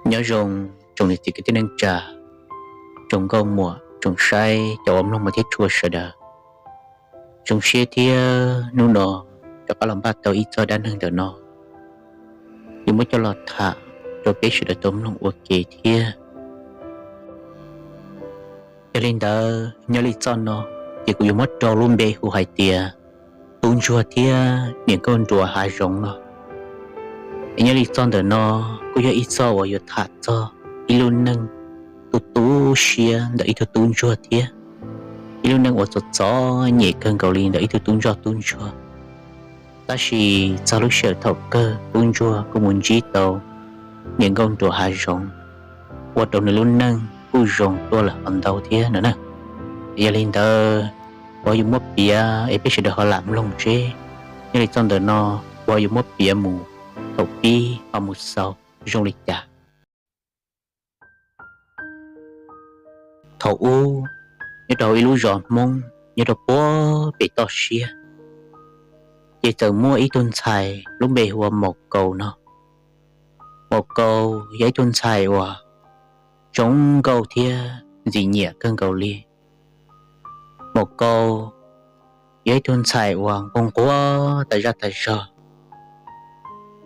Nyob zoo tsoom niam txiv kwv tij neej tsa, tsoom nkauj muam, tsoom saib cov uas mloog mus thiab tshua sawv daws. Zoo siab thiab hnub no rov qab los npaj tau ib txoj dab neeg ntawm no, yuav muab coj los tham rau peb sawv daws tau mloog ua ke thiab. Yog li ntawd nyob li txoj no ces kuv yuav muab rau lub npe hu hais tias Tub Ntsuag thiab Niam Nkauj Nruas Hav Zoov no. Es nyob li txoj ntawm no kuj yog ib txoj uas yuav tham txog ib lub neej tu tu siab ntawm ib tug tub ntsuag thiab ib lub neej uas txom txom nyem kawg nkaus li ntawm ib tug tub ntsoj tub ntsuag. Tab sis txog lub sij hawm thaum kawg tub ntsuag kuj mus ntsib tau Niam Nkauj Nruas Hav Zoov, ua rau nws lub neej kuj zoo tuaj lawm ho ntau thiab no na. Yog li ntawd, kuv yuav muab piav es peb sawv daws ho lam mloog seb nyob li txoj ntawm no kuv yuav muab piav mus thaum pib ho mus xaus zoo li cas. Thaum ub, nyob rau ib lub zos Hmoob nyob rau puag pem toj siab, ces txawm muaj ib tug ntxhais lub npe hu ua Maum Kaus no. Maum Kaus yog ib tug ntxhais uas zoo nkauj thiab ntxim nyiam kawg nkaus li. Maum Kaus yog ib tug ntxhais uas nquag nquag tas zaj tas zog,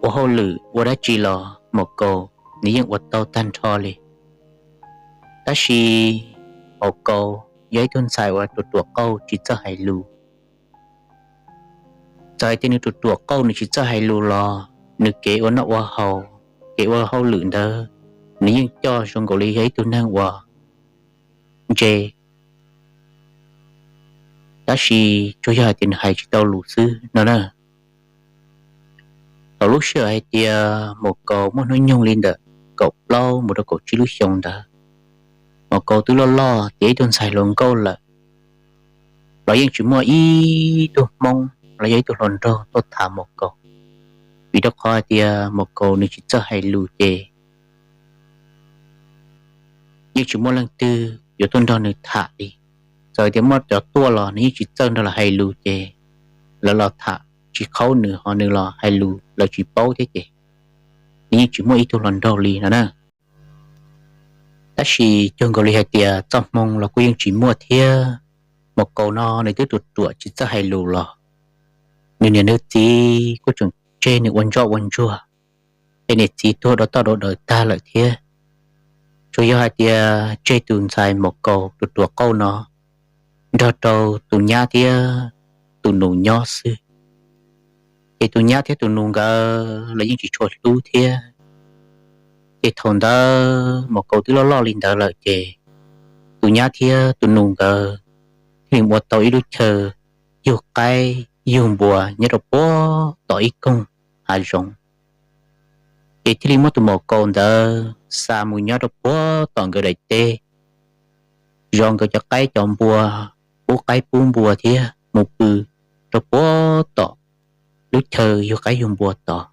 ua hauj lwm ua dab tsi los Maum Kaus nws yeej ua tau tag nrho li. Tab sis Maum Kaus yog ib tug ntxhais uas ruam ruam qauj tsis txawj hais lus. Txawm hais tias nws ruam ruam qauj nws tsis txawj hais lus los nws kev ua noj ua haus, kev ua hauj lwm ntawd nws yeej coj zoo nkaus li yog ib tug neeg uas ntse, tab sis tsuas yog hais tias nws hais tsis tau lus xwb no na. Thaum lub sij hawm hais tias Maum Kaus muaj hnub nyoog li ntawm kaum plaub mus rau kaum tsib lub xyoo ntawd, Maum Kaus twb loj loj tiav ib tug ntxhais hluas nkauj lawm, los yeej tsis muaj ib tug Hmoob los yog ib tug hluas nraug tuaj tham Maum Kaus, vim rau qhov hais tias Maum Kaus nws tsis txawj hais lus ces yeej tsis muaj leej twg yuav tuaj nrog nws tham li. Txawm tias muaj cov tuaj los nws yeej tsis txawj nrog lawv hais lus ces lawv los tham tsis qhaub nws, ho nws los hais lus lawv tsis paub thiab ces nws yeej tsis muaj ib tug hluas nraug li no na. Tab sis cuag nkaus li hais tias txoj hmoo los kuj yeej tsis muaj thiab. Maum Kaus no nws twb ruam ruam tsis txawj hais lus los nws niam nws txiv kuj tseem tseg nws ua ntsoj ua ntsuag, ces niam txiv tuag dua toj dua daws tag lawm thiab. Tsuas yog hais tias tseg tus ntxhais Maum Kaus ruam ruam qauj no nrog rau tus nyab thiab tus nus nyob xwb. Ces tus nyab thiab tus nus nkawd los yeej tsis tshua hlub thiab. Ces thaum ntawd Maum Kaus twb loj loj li ntawd lawm ces tus nyab thiab tus nus nkawd thiaj li ua tau ib lub chaw yug qaib yug npua nyob rau puag tom ib koog hav zoov. Ces thiaj li muab tus Maum Kaus ntawd xa mus nyob rau puag tom nkawd daim teb, zov nkawd cov qaib cov npua, pub qaib pub npua thiab mus pw rau puag tom lub chaw yug qaib yug npua tod.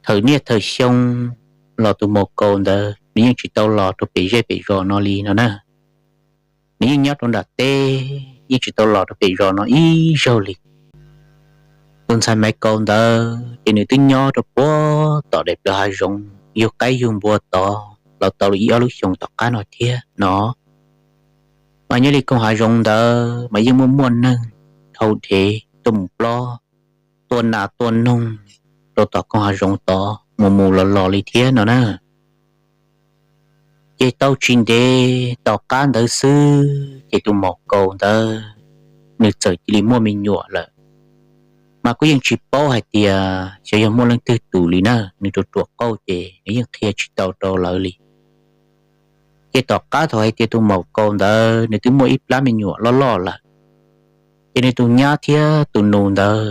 Thawm niaj thawm xyoo los tus Maum Kaus ntawd nws yeej tsis tau los rau pem zej pem zos no li no na. Nws yeej nyob rau nram teb, yeej tsis tau los rau pem zos no ib zaug li. Tus ntxhais Maiv Kaus ntawd ces nws twb nyob rau puag tom daim plawv hav zoov yug qaib yug npua tod los tau li ib ob lub xyoos tom qab no thiab no. Mas nyob li koog hav zoov ntawd mas yeej muaj muaj neeg dhau dhev tuaj mus plob, tua nas tua noog rau tom koog hav zoov tod mus mus los los li thiab no na. Ces tau tsis ntev tom qab ntawd xwb ces tus Maum Kaus ntawd nws txawm cia li muaj me nyuam lawm. Mas kuj yeej tsis paub hais tias xyov yog muaj leej twg tus li na, nws ruam ruam qauj ces nws yeej qhia tsis tau rau lawv li. Ces tom qab thaum hais tias tus Maum Kaus ntawd nws twb muaj ib plab me nyuam loj loj lawm, ces nws tus nyab thiab tus nus ntawd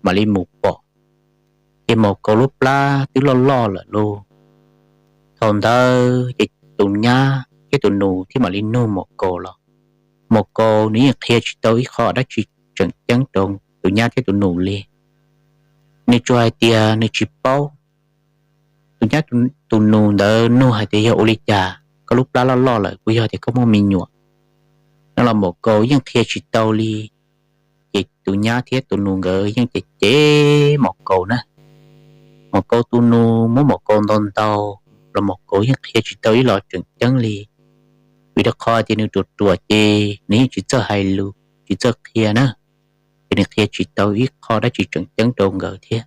mam li mus pom, ces Maum Kaus lub plab twb loj loj lawm lauj. Thaum ntawd ces tus nyab thiab tus nus thiaj mam li nug Maum Kaus los Maum Kaus nws yeej qhia tsis tau ib qho dab tsi tseem ceeb rau tus nyab thiab tus nus li. Nws tsuas hais tias nws tsis paub. Tus nyab tus nus ntawd nug hais tias yog ua li cas koj lub plab loj loj lawm, puas yog tias koj muaj me nyuam no los Maum Kaus yeej qhia tsis tau li. Ces tus nyab thiab tus nus nkawd yeej cem cem Maum Kaus na. Maum Kaus tus nus muab Maum Kaus ntaus ntaus los Maum Kaus yeej qhia tsis tau ib los tseem ceeb li, vim rau qhov tias nws ruam ruam ces nws yeej tsis txawj hais lus tsis txawj qhia na, ces nws qhia tsis tau ib qho dab tsi tseem ceeb rau nkawd thiab.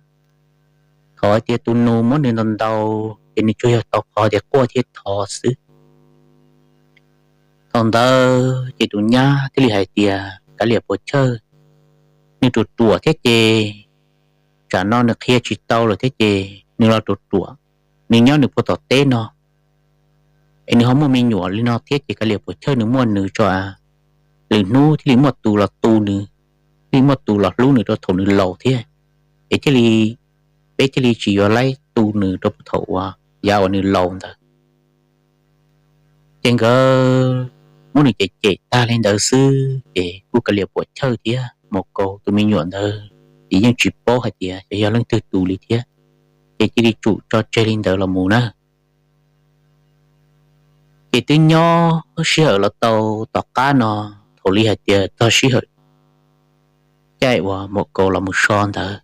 Thaum hais tias tus nus muab nws ntaus ntaus ces nws tsuas yog tau qhov tias quaj thiab thov xwb. Thaum ntawd ces tus nyab thiaj li hais tias, Kav liam puas chawj, nws ruam ruam thiab ces tsam no nws qhia tsis tau lawm thiab ces nws los ruam ruam, nws nyob nws puag tom teb no es nws ho muaj me nyuam li no thiab ces kav liam puas chawj nws muaj nws tso, lwm hnub thiaj li muaj tus los tu nws, thiaj li muaj tus los hlub nws rau thaum nws laus thiab, es thiaj li, peb thiaj li tsis yuav laib tu nws rau thaum uas yav uas nws laus ntawd. Ces nkawd muab nws cem cem tag li ntawd xwb ces kuj kav liam puas chawj thiab, Maum Kaus tus me nyuam ntawd ces yeej tsis paub hais tias xyov yog leej twg tus li thiab, ces cia li tsum tso tseg li ntawd los mus na. Ces twb nyob sij hawm los tau tom qab no, thaum li hais tias txog sij hawm caij uas Maum Kaus los mus so ntawd,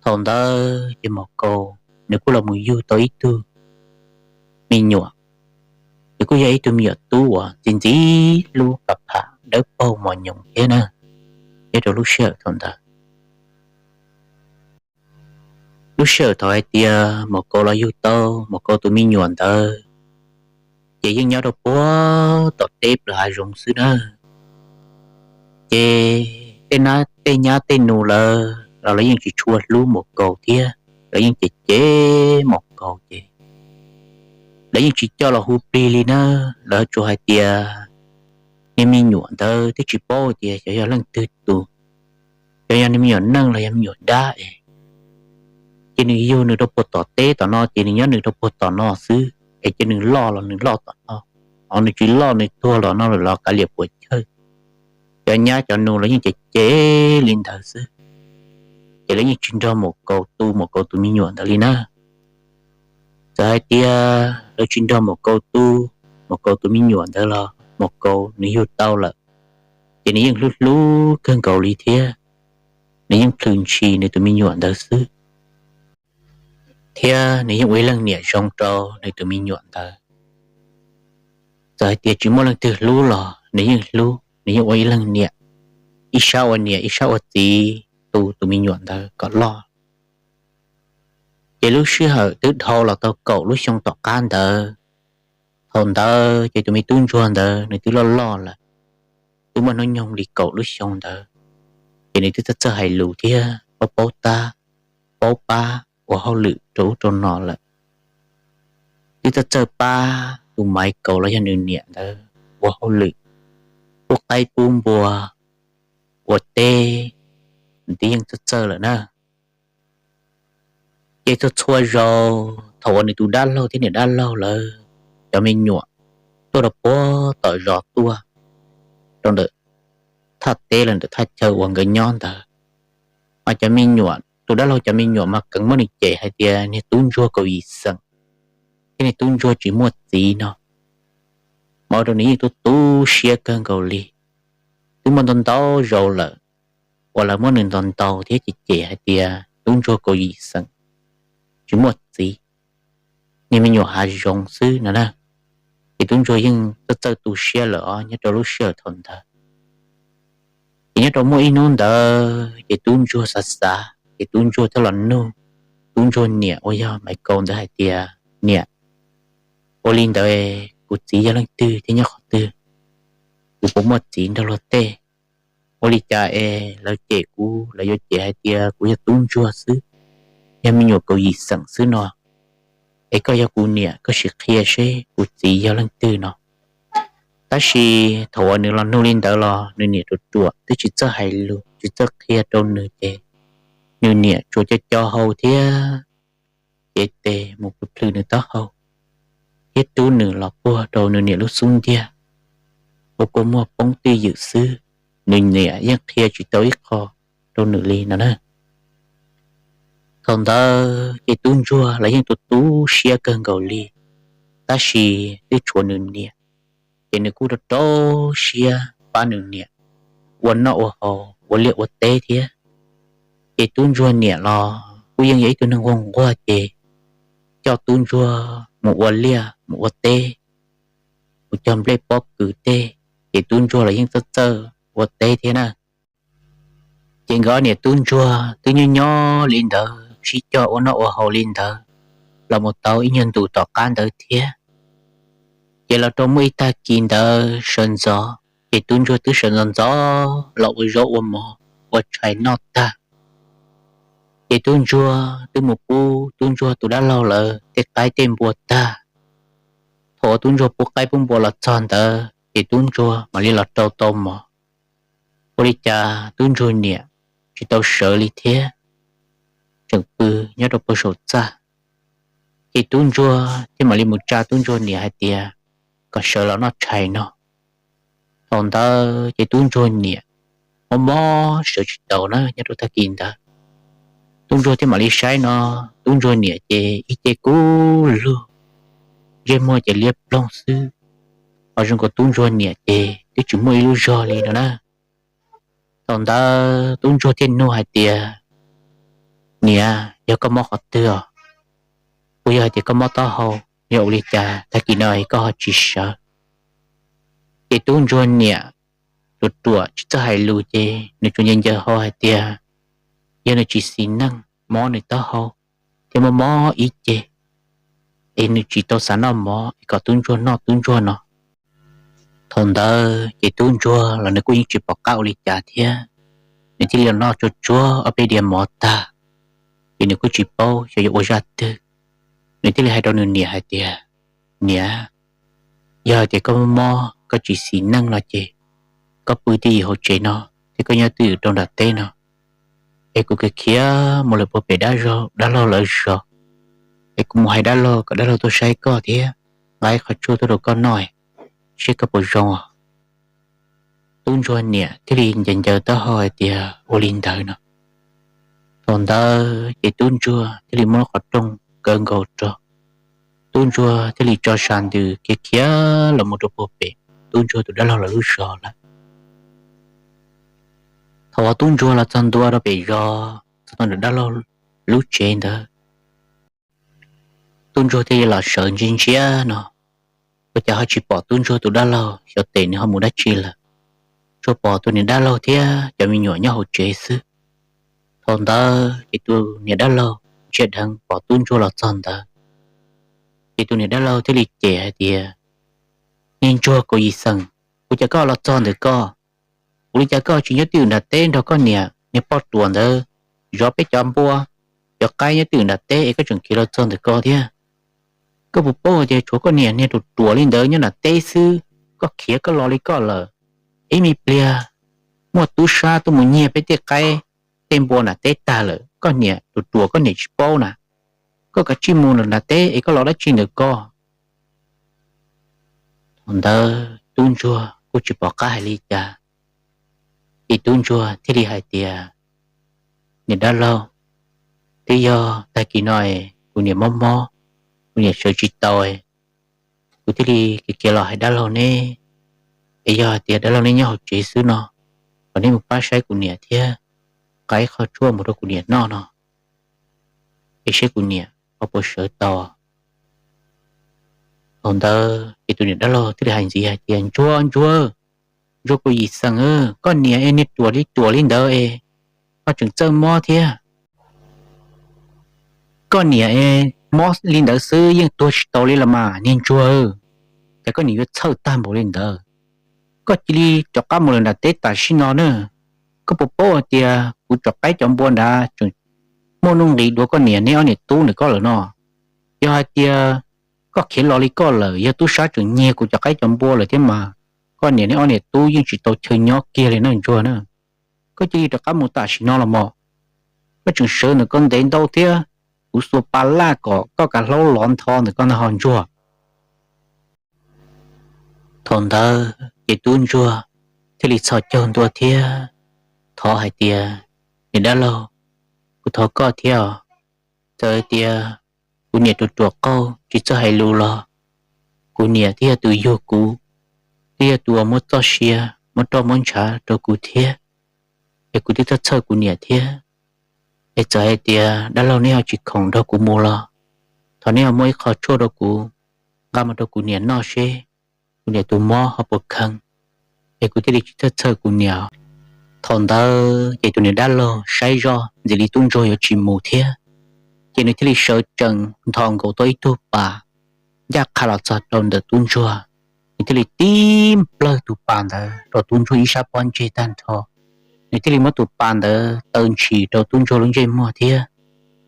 thaum ntawd ces Maum Kaus nws kuj los mus yug tau ib tug me nyuam, nws kuj yog ib tug me nyuam tub uas ntxim ntxim hlub, pam pham dawb paug mos nyoos thiab na. Nyob rau lub sij hawm thaum ntawd, lub sij hawm thaum hais tias Maum Kaus los yug tau Maum Kaus tus me nyuam ntawd, ces yeej nyob rau puag tom teb plaws hav zoov xwb na. Ces tej nyab tej nus lawv los lawv yeej tsis tshua hlub Maum Kaus thiab, lawv yeej cem cem Maum Kaus ces lawv yeej tsis coj los hu plig li na. Lawv tsuas hais tias niag me nyuam ntawd twb tsis paub tias xyov yog leej twg tus, xyov yog niag me nyuam neej los yog me nyuam dab es, ces nws yug nws rau puag tom teb tom no ces nws nyob nws rau puag tom no xwb es ces nws loj los nws loj tom no, ho nws tsis loj nws tuag los no lawm los kav liam puas chawj. Cov nyab cov nus lawv yeej cem cem li ntawd xwb, ces lawv yeej tsis nrog Maum Kaus tu Maum Kaus tus me nyuam ntawd li na. Txawm hais tias lawv tsis nrog Maum Kaus tu Maum Kaus tus me nyuam ntawd los Maum Kaus nws yug tau lawm, ces nws yeej hlub hlub kawg nkaus li thiab, nws yeej plhws ntshis nws tus me nyuam ntawd xwb, thiab nws yeej ua ib leeg niam zoo rau nws tus me nyuam ntawd. Txawm hais tias tsis muaj leej twg hlub los nws yeej hlub, nws yeej ua ib leeg niam, ib sab ua niam ib sab ua txiv tu tus me nyuam ntawd kom loj. Ces lub sij hawm twb dhau los tau kaum lub xyoo tom qab ntawd, thaum ntawd ces tus me tub ntsuag ntawd nws twb loj loj lawm, twb muaj hnub nyoog li kaum lub xyoo ntawd, ces nws twb txawj txawj hais lus thiab paub paub tab, paub pab ua hauj lwm rau ub rau no lawm. Twb txawj txawj pab tus Maiv Kaus los yog nws niam ntawd ua hauj lwm, pub qaib pub npua, ua teb, nws twb yeej txawj txawj lawm na. Ces txhua txhua zaus thaum uas nws tus dab laug thiab niam dab laug lawv cov me nyuam tuaj rau puag tom zos tuaj rau ntawm thaj teb los ntawm thaj chaw uas nkawd nyob ntawd, mas cov me nyuam, tus dab laug cov me nyuam mas kheev muab nws cem hais tias niag tub ntsuag kaum yim xeem thiab niag tub ntsuag tsis muaj txiv no, mas ua rau nws yeej tu tu siab kawg nkaus li. Twb muaj ntau ntau zaus lawm uas lawv muab nws ntaus ntaus thiab cem cem hais tias tub ntsuag kaum yim xeem, tsis muaj txiv, niag me nyuam hav zoov xwb no na. Ces tub ntsuag yeej txawj txawj tu siab lawm os nyob rau lub sij hawm thaum ntawd. Ces nyob rau muaj ib hnub ntawd ces tub ntsuag xav xav ces tub ntsuag thiaj los nug tub ntsuag niam uas yog Maiv Kaus ntawd hais tias, Niam, ua li ntawd kuv txiv yog leej twg thiab nyob qhov twg? Kuv puas muaj txiv nrog luag tej? Ua li cas es lawv cem kuv, lawv yuav cem hais tias kuv yog tub ntsuag xwb, yog me nyuam kaum yim xeem xwb no? Es koj yog kuv niam, koj sim qhia seb kuv txiv yog leej twg no. Tab sis thaum uas nws los nug li ntawd los nws niam ruam ruam twb tsis txawj hais lus tsis txawj qhia rau nws ces nws niam tsuas co co hau thiab cev tes mus plhws plhws nws taub hau thiab rub nws los puag rau nws niam lub xub ntiag, ua kua muag poob twj ywm xwb. Nws niam yeej qhia tsis tau ib qho rau nws li no na. Thaum ntawd ces tub ntsuag los yeej tu tu siab kawg nkaus li, tab sis twb tshuav nws niam, ces nws kuj rau rau siab pab nws niam ua noj ua haus ua liaj ua teb thiab. Ces tub ntsuag niam los kuj yeej yog ib tug neeg nquag nquag ces coj tub ntsuag mus ua liaj mus ua teb, mus cog nplej pob kws tej, ces tub ntsuag los yeej txawj txawj ua teb thiab na. Ces nkawd niam tub ntsuag twb nyob nyob li ntawd sib cog ua noj ua haus li ntawd los mus tau ib nyuag ntus tom qab ntawd thiab. Ces los rau muaj ib tag kis ntawd sawv ntxov, ces tub ntsuag twb sawv ntxov ntxov los ua zaub ua mov ua tshais noj tag. Ces tub ntsuag twb mus pub tub ntsuag tus dab laug lawv tej qaib tej npua tag. Thaum uas tub ntsuag pub qaib pub npua los txog ntawd ces tub ntsuag mam li los rau tau mov. Ua li cas tub ntsuag niam tsis tau sawv li thiab, tseem pw nyob rau puag saum txaj. Ces tub ntsuag thiaj mam li mus tsa tub ntsuag niam hais tias kom sawv los noj tshais no. Thaum ntawd ces tub ntsuag niam mob mob sawv tsis taus na nyob rau tag kis ntawd. Tub ntsuag thiaj mam li saib no, tub ntsuag niam ces ib ce kub lug, ntsej muag ces liab ploog xwb, ho zoo nkaus tub ntsuag niam ces twb tsis muaj ib lub zog li no na. Thaum ntawd tub ntsuag thiaj nug hais tias, niam, yog koj mob qhov twg os? Puas yog hais tias koj mob taub hau? Yog ua li cas tag kis no es koj ho tsis sawv? Ces tub ntsuag niam ruam ruam tsis txawj hais lus ces nws tsuas ncaws ncaws hau hais tias yog nws tsis xis neej mob nws taub hau thiab mob mob ib ce, es nws tsis tau xav noj mov es kom tub ntsuag noj tub ntsuag no. Thaum ntawd ces tub ntsuag los nws kuj yeej tsis pom qab ua li cas thiab, nws thiaj li los noj tsuag tsuag ob peb diav mov tag, ces nws kuj tsis paub xyov yuav ua zaj twg. Nws thiaj li hais rau nws niam hais tias, niam, yog hais tias koj mob mob koj tsis xis neej no ces koj pw twj ywm hauv tsev no thiab koj nyob twj ywm rau nram teb no, es kuv khiav khiav mus lawm puag pem dab laug lawv zos, es kuv mus hais dab laug kom dab laug tuaj saib koj thiab nqa ib qho tshuaj tuaj rau koj noj, seb koj puas zoo os. Tub ntsuag niam thiaj li ncaws ncaws taub hau hais tias ua li ntawd no. Thaum ntawd ces tub ntsuag thiaj li muab lub qhov rooj kaw nkaus rau, tub ntsuag thiaj li tso sas ntws khiav khiav los mus rau puag pem tub ntsuag tus dab laug lawv lub zos lawm. Thaum uas tub ntsuag los txog ntua rau pem zos, txog ntua ntawm dab laug lub tsev ntawd, tub ntsuag thiaj li los sawv ntsia ntsia no, ua cas ho tsis pom tub ntsuag tus dab laug xyov tes nws ho mus dab tsi lawm, tsuas pom tus niam dab laug thiab cov me nyuam nyob hauv tsev xwb. Thaum ntawd ces tus niam dab laug ntsia dheev pom tub ntsuag los txog ntawd, ces tus niam dab laug thiaj li cem hais tias, niag ntsuag kaus yim xeem, ua cas koj los txog ntawm koj? Ua li cas koj tsis nyob twj ywm nram teb nrog koj niam niag poj ruam ntawd zov peb cov npua, cov qaib nyob twj ywm nram teb es koj tseem khiav los txog ntawm ko thiab? Koj puas paub tias tshuav koj niam niag ruam ruam li ntawd nyob nram teb xwb, koj khiav koj los li koj lawm, ib me pliag muaj tub sab tuaj mus nyiag peb tej qaib tej npua nram teb tag lawm, koj niam ruam ruam koj niam tsis paub na. Koj kav tsij mus lawm nram teb es koj los dab tsi ntawm ko? Thaum ntawd tub ntsuag kuj tsis pom qab hais li cas, ces tub ntsuag thiaj li hais tias, niam dab laug, twb yog tag kis no es kuv niam mob mob, kuv niam sawv tsis tau, kuv thiaj li khiav khiav los hais dab laug neb. Es yog hais tias dab laug neb nyob hauv tsev xwb no, kom neb mus pab saib kuv niam thiab nqa ib qho tshuaj mus rau kuv niam noj no, es seb kuv niam ho puas sawv tau. Thaum ntawd ces tus niam dab laug thiaj li hais ntxiv hais tias, ntsuag, ntsuag, ntsuag kaus yim xeem, koj niam es niag ruam li ruam li ntawd es ho tseem txawj mob thiab. Koj niam es mob li ntawd xwb yeej tuag tsis tau li los mas niag ntsuag, cas koj niam yuav txhawj tag npaum li ntawd? Koj cia li rov qab mus lawm nram teb tam sim no na. Koj puas paub hais tias kuv cov qaib cov npua nrad tseem muaj nuj nqis dua koj niam neb ob niam tub ntawm koj lawm no? Yog hais tias koj khiav los li koj lawm, yog tub sab tseem nyiag kuv cov qaib cov npua lawm thiab mas, koj niam neb ob niam tub yeej tsis tau chaw nyob kiag li na ntsuag na. Koj cia li rov qab mus tam sim no los mog. Koj tseem sawv ntawm ko ntev ntau thiab, kuv xuas pas laj kom koj kav hlaub lov ntho ntawm ko ntag ho ntsuag. Thaum ntawd ces tub ntsuag thiaj li txhos caug ntua thiab thov hais tias, niam dab laug, kuv thov koj thiab os. Txawm hais tias kuv niam ruam ruam qauj tsis txawj hais lus los kuv niam twb yog tus yug kuv, twb yog tus uas muab txoj sia muab roj muab ntshav rau kuv thiab, es kuv twb txhawj txhawj kuv niam thiab. Es txawm hais tias dab laug neb ho tsis khoom nrog kuv mus los thov neb ho muab ib qho tshuaj rau kuv nqa mus rau kuv niam noj seb kuv niam tus mob ho puas kheev, es kuv thiaj li tsis txhawj txhawj kuv niam. Thaum ntawd ces tus niam dab laug saib zoj ntxim li tub ntsuag yuav tsis mus thiab, ces nws thiaj li sawv tsees nthos nkaus tau ib tug pas ncaj qha los txog rau ntawm tub ntsuag. Nws thiaj li tib nplawg tus pas ntawd rau tub ntsuag ib sab pob ntseg tag nrho. Nws thiaj li muab tus pas ntawd taw ntshis rau tub ntsuag lub ntsej muag thiab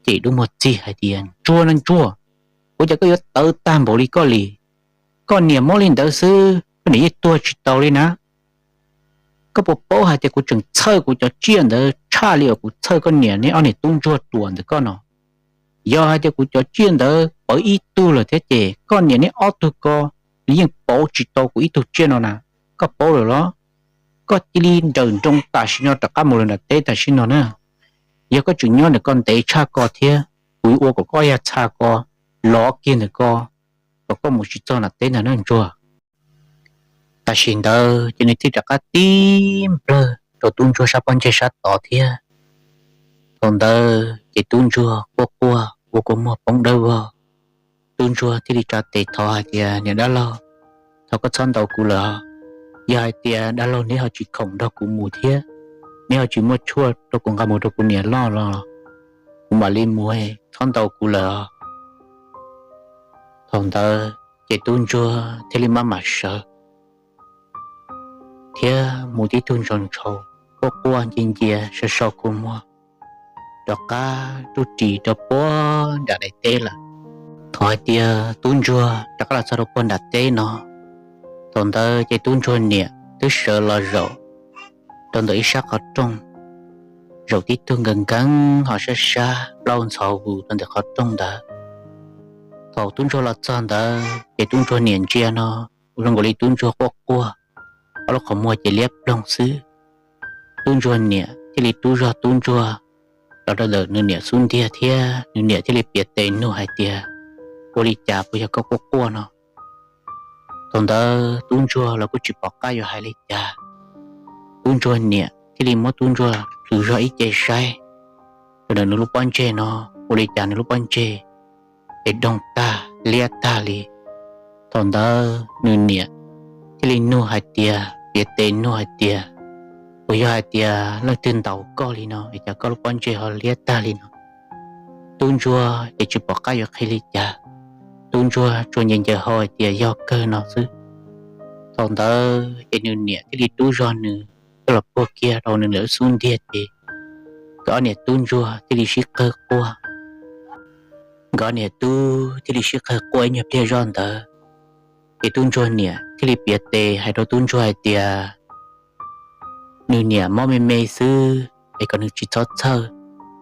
cem dub muag txig hais tias, Ntsuag na ntsuag, ua cas koj yuav tawv tag npaum li koj li? Koj niam mob li ntawd xwb koj niam yeej tuag tsis tau li na. Koj puas paub hais tias kuv tseem txhawj kuv cov tsiaj ntawd tshaj li uas kuv txhawj koj niam neb ob niam tub ntsuag ruam ntawm koj no? Yog hais tias kuv cov tsiaj ntawd pawv ib tug lawm thiab ces koj niam neb ob tug ko nws yeej pauv tsis tau kuv ib tug tsiaj no na. Koj paub lawm los? Koj cia li nrawm nroos tam sim no rov qab mus lawm nram teb tam sim no na. Yog koj tseem nyob ntawm koj ntev tshaj ko thiab kuv yuav ua kom koj ya txha ko lov kiag ntawm ko, kom koj mus tsis txog nram teb ntag na ntsuag. Tam sim ntawd ces nws thiaj rov qab tib nplawg rau tub ntsuag sab pob ntseg sab tod thiab. Thaum ntawd ces tub ntsuag quaj quaj ua kua muag poob dawb vog. Tub ntsuag thiaj li tsa tes thov hais tias, Niam dab laug, thov koj txhob ntaus kuv lawm os. Yog hais tias dab laug neb ho tsis khoom nrog kuv mus thiab neb ho tsis muaj tshuaj rau kuv nqa mus rau kuv niam noj los kuv mam li mus, txhob ntaus kuv lawm os. Thaum ntawd ces tub ntsuag thiaj li maj mam sawv thiab mus tib tug ntsaus ntshauv quaj quaj ncia ncia so so kua muag rov qab ruj ris rau puag nram daim teb lawm. Thaum hais tias tub ntsuag rov qab los txog rau puag nram teb no, thaum ntawd ces tub ntsuag niam twb sawv los zaum rau ntawm ib sab qhov rooj, zaum tib tug nkees nkees ho sab sab plaub ntxhov vus rau ntawm qhov rooj ntawd. Thaum tub ntsuag los txog ntawd ces tub ntsuag niam ntsia no ua zoo nkaus li tub ntsuag quaj quaj, ob lub qhov muag ces liab ploog xwb. Tub ntsuag niam thiaj li rub zog tub ntsuag los rau ntawm nws niam xub ntiag thiab nws niam thiaj li piav tes nug hais tias, Ua li cas puas yog koj quaj quaj no? Thaum ntawd tub ntsuag los kuj tsis pom qab yuav hais li cas. Tub ntsuag niam thiaj li muab tub ntsuag plhws zog ib ce saib rau ntawm nws lub pob ntseg no, ua li cas nws lub pob ntseg es doog tag liab tag li. Thaum ntawd nws niam thiaj li nug hais tias, piav tes nug hais tias, Puas yog hais tias leej twg ntaus koj li no es cas koj lub pob ntseg ho liab tag li no? Tub ntsuag ces tsis pom qab yuav qhia li cas, tub ntsuag tsuas ncaws ncaws hau hais tias yog kawg no xwb. Thaum ntawd ces nws niam thiaj li rub zog nws coj los puag kiag rau nws niam lub xub ntiag ces nkawd ob niam tub ntsuag thiaj li sib qawg quaj. Nkawd ob niam tub thiaj li sib qawg quaj ib nyuag pliag zoj ntawd, ces tub ntsuag niam thiaj li piav tes hais rau tub ntsuag hais tias nws niam mob me me xwb es kom nws tsis txhob txhawj,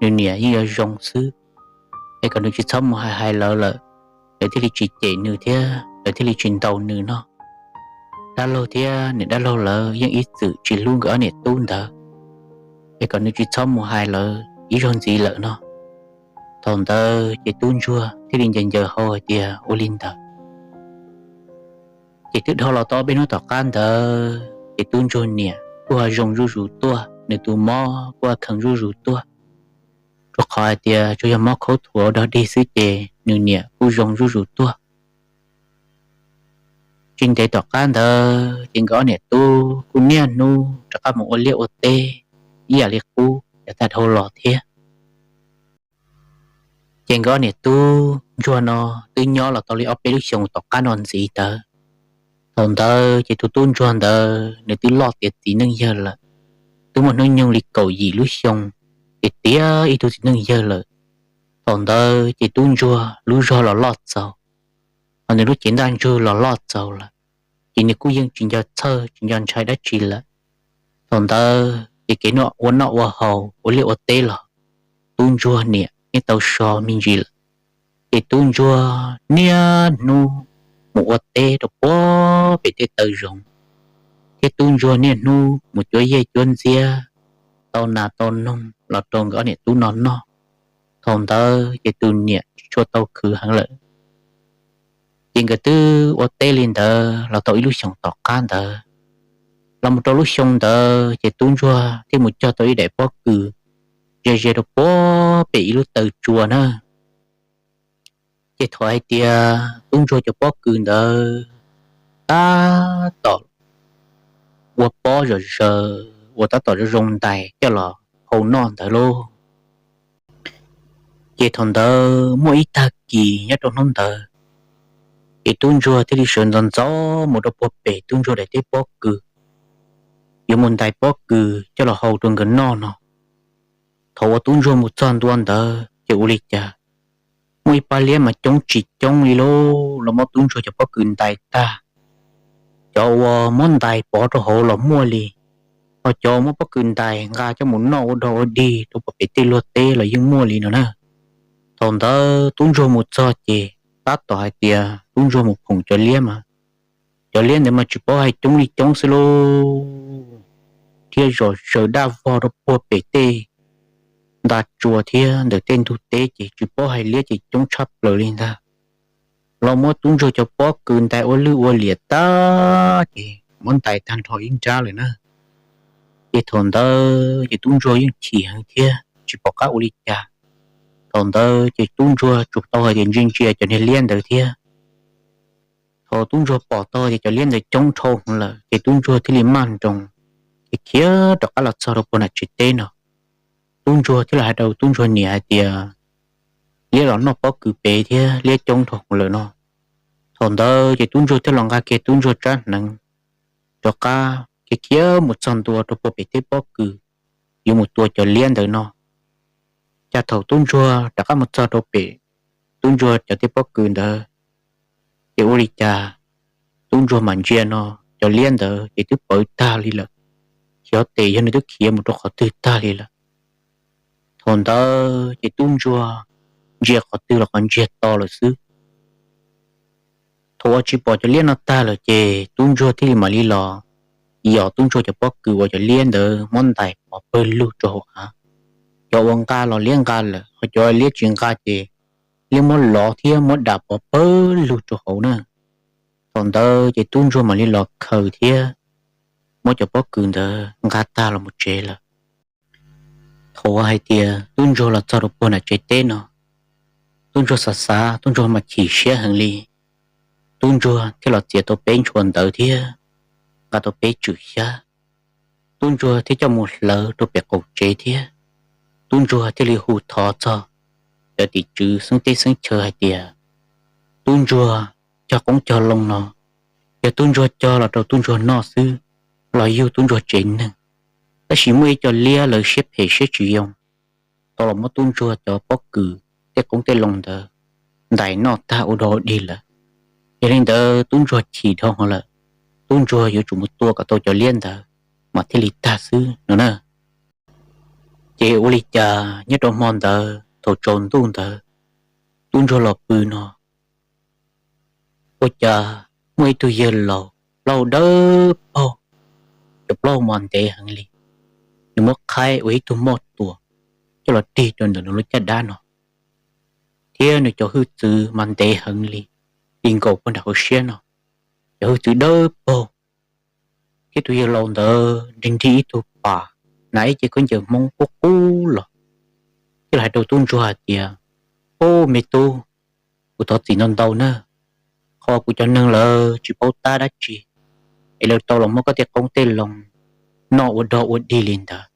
nws niam yeej yuav zoo xwb, es kom nws tsis txhob mus hais hais lawv lawm, lawv thiaj li tsis cem nws thiab lawv thiaj li tsis ntaus nws no. Dab laug thiab niam dab laug lawv yeej ib txwm tsis hlub nkawd ob niam tub ntawd, es kom nws tsis txhob mus hais lawv ib zaug ntxiv lawm no. Thaum ntawd ces tub ntsuag thiaj li ncaws ncaws hau hais tias ua li ntawd. Ces twb dhau los tau ob peb hnub tom qab ntawd ces tub ntsuag niam kuj ho zoo zuj zus tuaj, nws tus mob kuj ho kheev zuj zus tuaj. Rau qhov hais tias tsuas yog mob khaub thuas dog dig xwb ces nws niam kuj zoo zuj zus tuaj. Tsis ntev tom qab ntawd ces nkawd ob niam tub kuj niaj hnub rov qab mus ua liaj ua teb ib yam li qub yav tag dhau los thiab. Ces nkawd ob niam tub ntsuag no twb nyob los tau li ob peb lub xyoos tom qab no ntxiv ntawd. Thaum ntawd ces tus tub ntsuag ntawd nws twb loj tiav txiv neej yawg lawm, twb muaj hnub nyoog li kaum yim lub xyoo, ces tiav ib tug txiv neej yawg lawm. Thaum ntawd ces tub ntsuag lub zog los loj txaus, hos nws lub cev ntaj ntsug los loj txaus lawm, ces nws kuj yeej tsis nco txhawj tsis nco ntshai dab tsi lawm. Thaum ntawd ces kev ua noj ua haus ua liaj ua teb los tub ntsuag niam yeej tau so me ntsis lawm. Ces tub ntsuag niaj hnub mus ua teb rau puag pem tej taw zoov, thiab tub ntsuag niaj hnub mus cuab yej cuab ntxiab, tau nas tau noog los rau nkawd ob niam tub no noj. Thaum ntawd ces tus niam tsis tshua tau khwv heev lawm. Ces nkawd twb ua teb li ntawd los tau ib lub xyoos tom qab ntawd. Los mus rau lub xyoo ntawd ces tub ntsuag thiaj mus cog tau ib daim pob kws, ze ze rau puag pem ib lub taw tsua na. Ces thaum hais tias tub ntsuag cov pob kws ntawd tab tom ua pob zom zaws uas tab tom zoo zoo ntais coj los hau noj ntawd lauj, ces thaum ntawd muaj ib tag kis nyob rau hnub ntawd, ces tub ntsuag thiaj li sawv ntxov ntxov mus rau puag pem tub ntsuag daim teb pob kws, yuav mus ntais pob kws coj los hau rau nkawd noj no. Thaum uas tub ntsuag mus txog ntua ntawd ces ua li cas muaj ib pab liab mas coob tsis coob li lauj, los muab tub ntsuag cov pob kws ntais tag. Cov uas muab ntais pov rau hauv los muaj li, ho cov muab pob kws ntais nqa coj mus noj ua dog ua dig rau puag pem tej luag teb los yeej muaj li no na. Thaum ntawd tub ntsuag mus txog ces tab tom hais tias tub ntsuag mus phoom cov liab mas, cov liab ntawd mas tsis paub hais coob li coob xwb lauj, thiab zom zaws daj vog rau puag pem tej nta tsua thiab ntawm tej ntug teb ces tsis paub hais liab ces coob tshaj plaws li ntag. Los muab tub ntsuag cov pob kws ntais ua lwj ua liam tag ces muab ntais tag nrho ib nrab lawm na. Ces thaum ntawd ces tub ntsuag yeej chim heev thiab tsis pom qab ua li cas. Thaum ntawd ces tub ntsuag tsuas tau hais tias ntsia ntsia cov niag liab ntawd thiab. Thaum tub ntsuag pom tau tias cov liab ntawd coob dhau heev lawm ces tub ntsuag thiaj li maj nroos, ces khiav rov qab los txog rau puag nram tsev teb no. Tub ntsuag thiaj los hais rau tub ntsuag niam hais tias, liab los noj pob kws pem thiab liab coob dhau heev lawm no. Thaum ntawd ces tub ntsuag thiaj los nqa kiag tub ntsuag tsab hneev rov qab khiav khiav mus txog ntua rau puag pem tej pob kws, yuav mus tua cov liab ntawd no. Cas thaum tub ntsuag rov qab mus txog rau pem tub ntsuag cov tej pob kws ntawd, ces ua li cas tub ntsuag mam ntsia no, cov liab ntawd ces twb pawv tag li lawm, xyov tes yog nws twb khiav mus rau qhov twg tag li lawm. Thaum ntawd ces tub ntsuag ntsia qhov twg los qhov ntsiag to lawm xwb. Thaum uas tsis pom cov liab no tag lawm ces tub ntsuag thiaj li mam li los yos tub ntsuag cov pob kws uas cov liab ntawd muab ntais pov pawg lug rau hauv av. Cov uas nqa los liab nqa lawm, ho cov liab tsis nqa ces liab muab lov thiab muab dam pov pawg lug rau hauv na. Thaum ntawd ces tub ntsuag mam li los khaws thiab muab cov pob kws ntawd nqa tag los mus tsev lawm. Thaum hais tias tub ntsuag los txog rau puag nram tsev teb no, tub ntsuag xav xav tub ntsuag mas chim siab heev li. Tub ntsuag thiaj los txiav tau peb ntshua ntawv thiab nqa tau peb tswm xyab. Tub ntsuag thiaj coj mus hlawv rau pem qaum tsev thiab. Tub ntsuag thiaj li hu thov txog cov tim tswv xeeb teb xeeb chaw hais tias, tub ntsuag cog qoob cog loo no, yog tub ntsuag cog los rau tub ntsuag noj xwb, los yug tub ntsuag tsev neeg. Tab sis muaj ib co liab lawv siab phem siab tsis yoo, tau los muab tub ntsuag cov pob kws, tej qoob tej loo ntawd ntais noj tag ua dog ua dig lawm. Yog li ntawd tub ntsuag chim dhau heev lawm, tub ntsuag yuav tsum mus tua kom tau cov liab ntawd mas thiaj li tag xwb no na. Ces ua li cas nyob rau hmo ntawd thaum tsaus ntuj ntawd, tub ntsuag los pw no, ua cas muaj ib tug yawg laus plaub dawb paug, cov plaub mas ntev heev li, nws muab qhaib ua ib tug moj tuam coj los rig rau ntawm nws lub caj dab no, thiab nws cov hwj txwv mas ntev heev li, ti nkaus puag nram hauv siab no, cov hwj txwv dawb paug. Thiab tus yawg laus ntawd nrig nrig ib tug pas, hnav ib ce khaub ncaws Hmoob qub qub los, thiaj li hais rau tub ntsuag hais tias, Ub, me tub, kuv thov txim ntau ntau na, qhov kuv cov neeg lawv tsis paub tab dab tsi, es lawv tau los muab koj tej qoob tej loo noj ua dog ua dig li ntawd.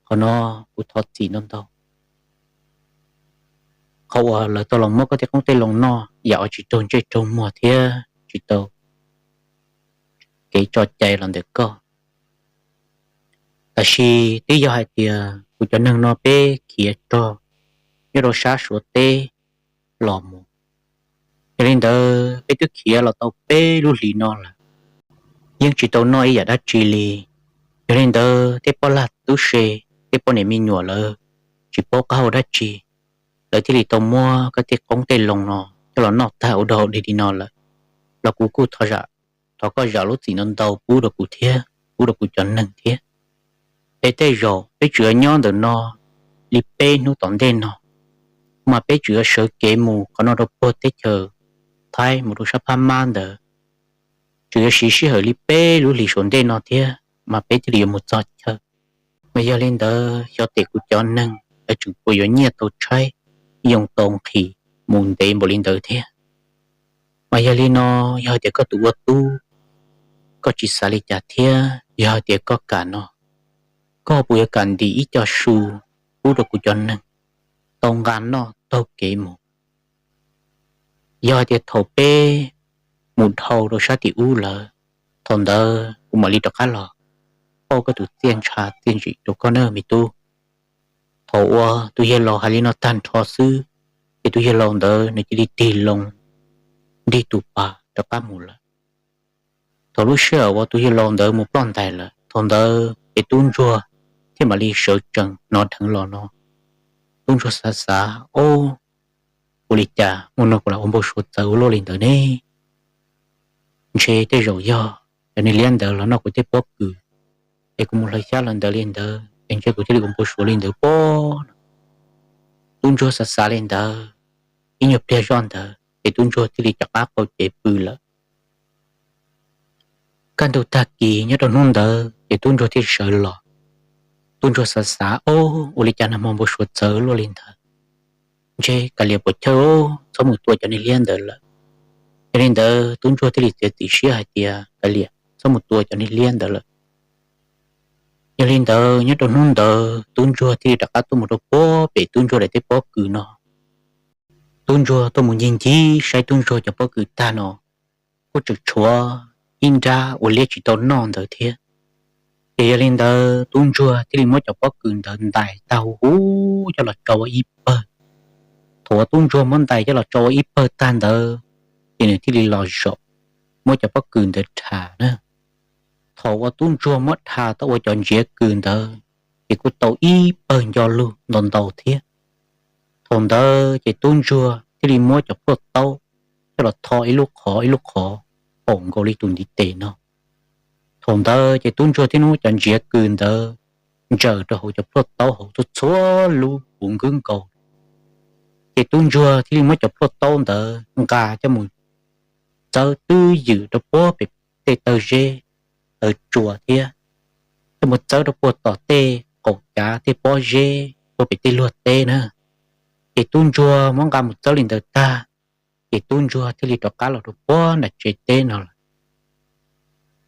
Qhov no kuv thov txim ntau ntau. Qhov uas lawv tau los muab koj tej qoob tej loo noj yam uas tsis raug ntsej raug muag thiab tsis tau kev tso cai los ntawm koj. Tab sis twb yog hais tias kuv cov neeg no peb khiav rog nyob rau sab Suav teb los mus, yog li ntawd peb twb khiav los tau peb lub hlis no lawm, yeej tsis tau noj ib yam dab tsi li. Yog li ntawd tej poj lag tub se, tej poj niam me nyuam lawv tsis paub qab hau dab tsi, lawv thiaj li tau muab koj tej qoob tej loo no coj los noj tag ua dog dig li no lawm. Los kuv kuj thov koj zam lub txim ntau ntau pub rau kuv thiab pub rau kuv cov neeg thiab. Es tej zaum peb tseem yuav nyob ntawm no li peb hnub tom ntej no, mas peb tseem yuav sawv kev mus qhov no rau puag teb chaws Thaib mus rau sab Phab Mab ntawd, tseem yuav siv sij hawm li peb lub hlis saum ntej no thiab mas peb thiaj li yuav mus txog chaw. Mas yog li ntawd xyov tes kuv cov neeg yuav tsum puas yuav nyiaj tau tshaib, yoo tau nqhis mus ntev npaum li ntawd thiab. Mas yog li no, yog hais tias koj tus ua tub, koj tsis xav li cas thiab, yog hais tias koj kam no, koj puas yuav kam ntim ib co su pub rau kuv cov neeg tau nqa noj taug kev mus? Yog hais tias thaum peb mus dhau rau sab tim ub lawm, thaum ntawd kuv mam li rov qab los pauj koj tus txiaj ntsha txiaj ntsim rau koj nawb me tub. Thaum uas tus yawg laus hais li no tag nrho xwb, ces tus yawg laus ntawd nws cia li tig loo nrig tus pas rov qab mus lawm. Thaum lub sij hawm uas tus yawg laus ntawd mus ploj ntais lawm, thaum ntawd ces tub ntsuag thiaj mam li sawv tsees hnov dheev los no. Tub ntsuag xav xav, Ob, ua li cas ua no kuv lam ua npau suav txawv ua luaj li ntawd ne? Ntshe tej zaum yog cov niag liab ntawd los noj kuv tej pob kws, es kuv mus hlawv xyab hlawv ntawv li ntawd es ntshe kuv thiaj li ua npau suav li ntawd pob no. Tub ntsuag xav xav li ntawd, ib nyuag pliag zoj ntawd ces tub ntsuag thiaj li rov qab qaug cev pw lawm. Kaj ntug tag kis nyob rau hnub ntawd ces tub ntsuag thiaj sawv los. Tub ntsuag xav xav, Ob, ua li cas nag hmo npau suav txawv luaj li ntawd? Ntshe kav liam puas chawj, txhob mus tua cov niag liab ntawd lawm. Yog li ntawd tub ntsuag thiaj li txiav txim siab hais tias kav liam txhob mus tua cov niag liab ntawd lawm. Yog li ntawd nyob rau hnub ntawd tub ntsuag thiaj li rov qab tuaj mus rau puag pem tub ntsuag daim teb pob kws no. Tub ntsuag tuaj mus ncig ncig saib tub ntsuag cov pob kws tag no, kuj tseem tshuav ib nrab uas liab tsis tau noj ntawd thiab. Ces yog li ntawd tub ntsuag thiaj li muab cov pob kws ntawd ntais tag huv huv coj los tso ua ib pawg. Thaum uas tub ntsuag muab ntais coj los tso ua ib pawg tag ntawd, ces nws thiaj li los zaum muab cov pob kws ntawd dhas na. Thaum uas tub ntsuag muab dhas tau ua cov ntsiav kws ntawd, ces kuj tau ib pawg nco lug ntau ntau thiab. Thaum ntawd ces tub ntsuag thiaj li muab cov plhuaj taub coj los tho ib lub qhov ib lub qhov, paum nkaus li tus ntiv tes no. Thaum ntawd ces tub ntsuag thiaj muab cov ntsiav kws ntawd ntsaws rau hauv cov plhuaj taub hauv txhua txhua lub puv nkwb nkaus. Ces tub ntsuag thiaj li muab cov plhuaj taub ntawd nqa coj mus txawb twb ywm rau puag pem tej taw zeb taw tsua thiab coj mus txawb rau puag tom tej qaum cav tej pob zeb puag pem tej luag teb na. Ces tub ntsuag muab nqa mus txawb li ntawd tag, ces tub ntsuag thiaj li rov qab los rau puag nram tsev teb no lawm.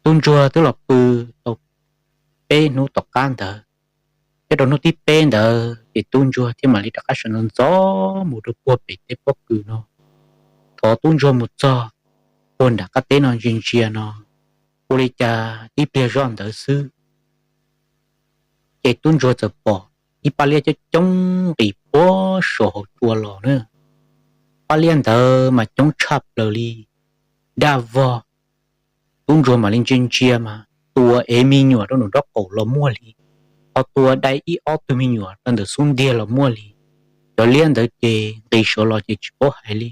Tub ntsuag twb los pw tau peb hnub tom qab ntawd, ces rau hnub thib peb ntawd ces tub ntsuag thiaj mam li rov qab sawv ntxov ntxov mus rau puag pem tej pob kws no. Thaum tub ntsuag mus txog puag nram qab teb no ntsia ntsia no, ua li cas tib pliag zoj ntawd xwb, ces tub ntsuag txawm pom ib pab liab coob coob nqis puag saum hauv tsua los na. Pab liab ntawd mas coob tshaj plaws li daj vog. Tub ntsuag mam li ntsia ntsia mas tua ev me nyuam rau nraub qaum los muaj li, ho tua dai ib ob tug me nyuam rau ntawm xub ntiag los muaj li. Cov liab ntawd ces nqis saud los ces tsis paub hais li,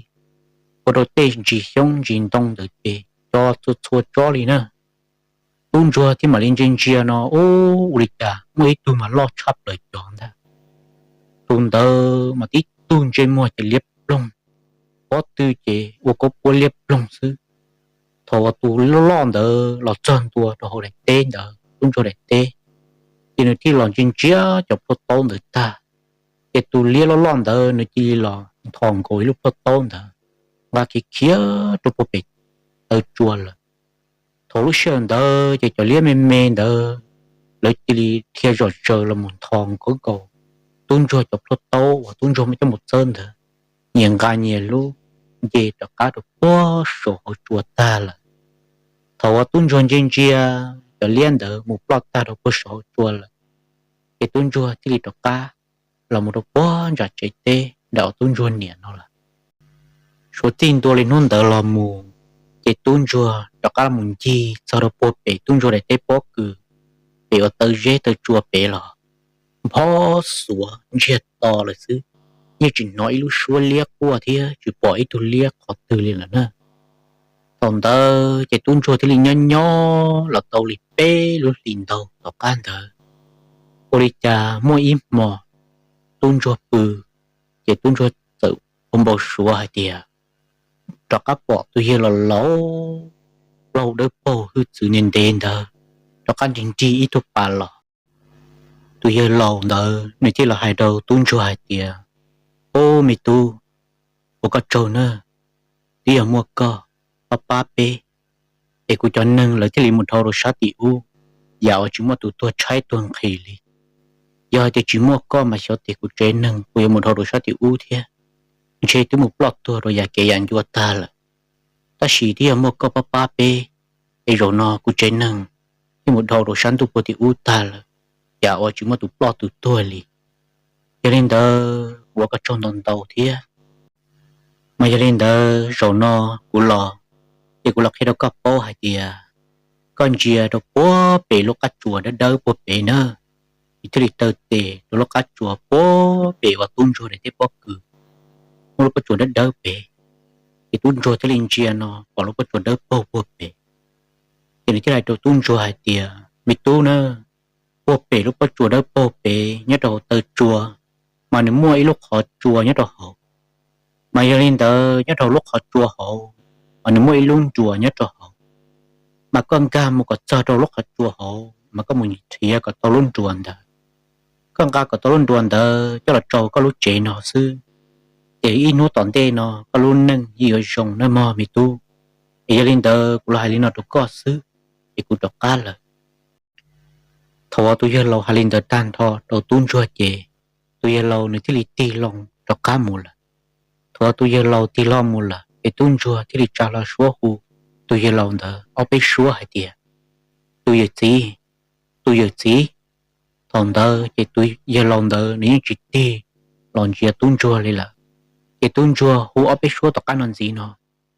ua rau tej ntsis xyoob ntsis ntoo ntawd ces co txhua txhua tsob li na. Tub ntsuag thiaj mam li ntsia ntsia no, ub, ua li cas muaj ib tug mas loj tshaj plaws cov ntag. Tus ntawd mas tib tug ntsej muag ces liab ploog, pob tw ces ua kauj puab liab ploog xwb. Thaum uas tus loj loj ntawd los txog ntua rau hauv daim teb ntawd, tub ntsuag daim teb, ces nws thiaj los ntsia ntsia cov plhuaj taub ntawd tag, ces tus liab loj loj ntawd nws cia li los nthos nkaus ib lub plhuaj taub ntawd, nqa khiav khiav rau puag pem taw tsua lawm. Thaum lub sij hawm ntawd ces cov liab me me ntawd lawv cia li dhia zom zaws los mus nthos nkaus nkaus tub ntsuag cov plhuaj taub uas tub ntsuag muab coj mus txawb ntawd, nyias nqa nyias lub nce rov qab rau puag saum hauv tsua tag lawm. Thaum uas tub ntsuag ntsia ntsia cov liab ntawd mus ploj tag rau puag saum hauv tsua lawm, ces tub ntsuag thiaj li rov qab los mus rau puag nram tsev teb nram uas tub ntsuag niam no lawm. Suav txij ntua li hnub ntawd los mus, ces tub ntsuag rov qab los mus ncig txog rau puag pem tub ntsuag daim teb pob kws, pem uas taw zeb taw tsua pem los, nphob xuav ntsiag to lawm xwb, yeej tsis hnov ib lub suab liab quaj thiab tsis pom ib tug liab qhov twg li lawm na. Thaum ntawd ces tub ntsuag thiaj li nyob nyob los tau li peb lub hlis ntau tom qab ntawd, ua li cas muaj ib hmo tub ntsuag pw, ces tub ntsuag txawm ua npau suav hais tias rov qab pom tus yawg laus laus plaub hau dawb paug hwj txwv ntev ntev ntawd rov qab nrig nrig ib tug pas los. tus yawg laus ntawd nws thiaj los hais rau tub ntsuag hais tias, Ub, me tub, ua koj tsaug na, twb yog muaj koj pab pab peb, es kuv cov neeg lawv thiaj li mus dhau rau sab tim ub, yam uas tsis muaj tus tuag tshaib tuag nqhis li. Yog hais tias tsis muaj koj mas xyov tes kuv tsev neeg puas yuav mus dhau rau sab tim ub thiab, ntshe twb mus ploj tuag rau yam kev yam ncua tag lawm. Tab sis twb yog muaj koj pab pab peb, es zaum no kuv tsev neeg thiaj mus dhau rau sab ntuj puag tim ub tag lawm, yam uas tsis muaj tus ploj tus tuag li. Yog li ntawd kuv ua koj tsaug ntau ntau thiab. Mas yog li ntawd zaum no kuv los, ces kuv los qhia rau koj paub hais tias koj ntsia rau puag pem lub qab tsuas dawb dawb puag pem na, nws thiaj li taw tes rau lub qab tsuas puag pem uas tub ntsuag daim teb pob kws, muaj lub pob tsuas dawb dawb pem. Ces tub ntsuag thiaj li ntsia no pom lub pob tsuas dawb paug puag pem. Ces nws thiaj li hais rau tub ntsuag hais tias, Me tub na, puag pem lub pob tsuas dawb paug pem nyob rau hauv taw tsua, mas nws muaj ib lub qhov tsua nyob rau hauv. Mas yog li ntawd nyob rau lub qhov tsua hauv, mas nws muaj ib lub nruas nyob rau hauv. Mas koj nkag mus kom txog rau lub qhov tsua hauv mas koj mus nrhiav kom tau lub nruas ntawd. Koj nqa kom tau lub nruas ntawd coj los rau koj lub tsev no xwb, ces ib hnub tom ntej no koj lub neej yeej yuav zoo nawb mog me tub. Es yog li ntawd kuv los hais li no rau koj xwb, ces kuv rov qab lawm. Thaum uas tus yawg laus hais li ntawd tag nrho rau tub ntsuag ces tus yawg laus nws thiaj li tig loo rov qab mus lawm. Thaum uas tus yawg laus tig loo mus lawm ces tub ntsuag thiaj li tsa hlo suab hu tus yawg laus ntawd ob peb suab hais tias, Tus yawm txiv, tus yawm txiv. Thaum ntawd ces tus yawg laus ntawd nws yeej tsis tig los ntsia tub ntsuag li lawm. Ces tub ntsuag hu ob peb suab tom qab no ntxiv no,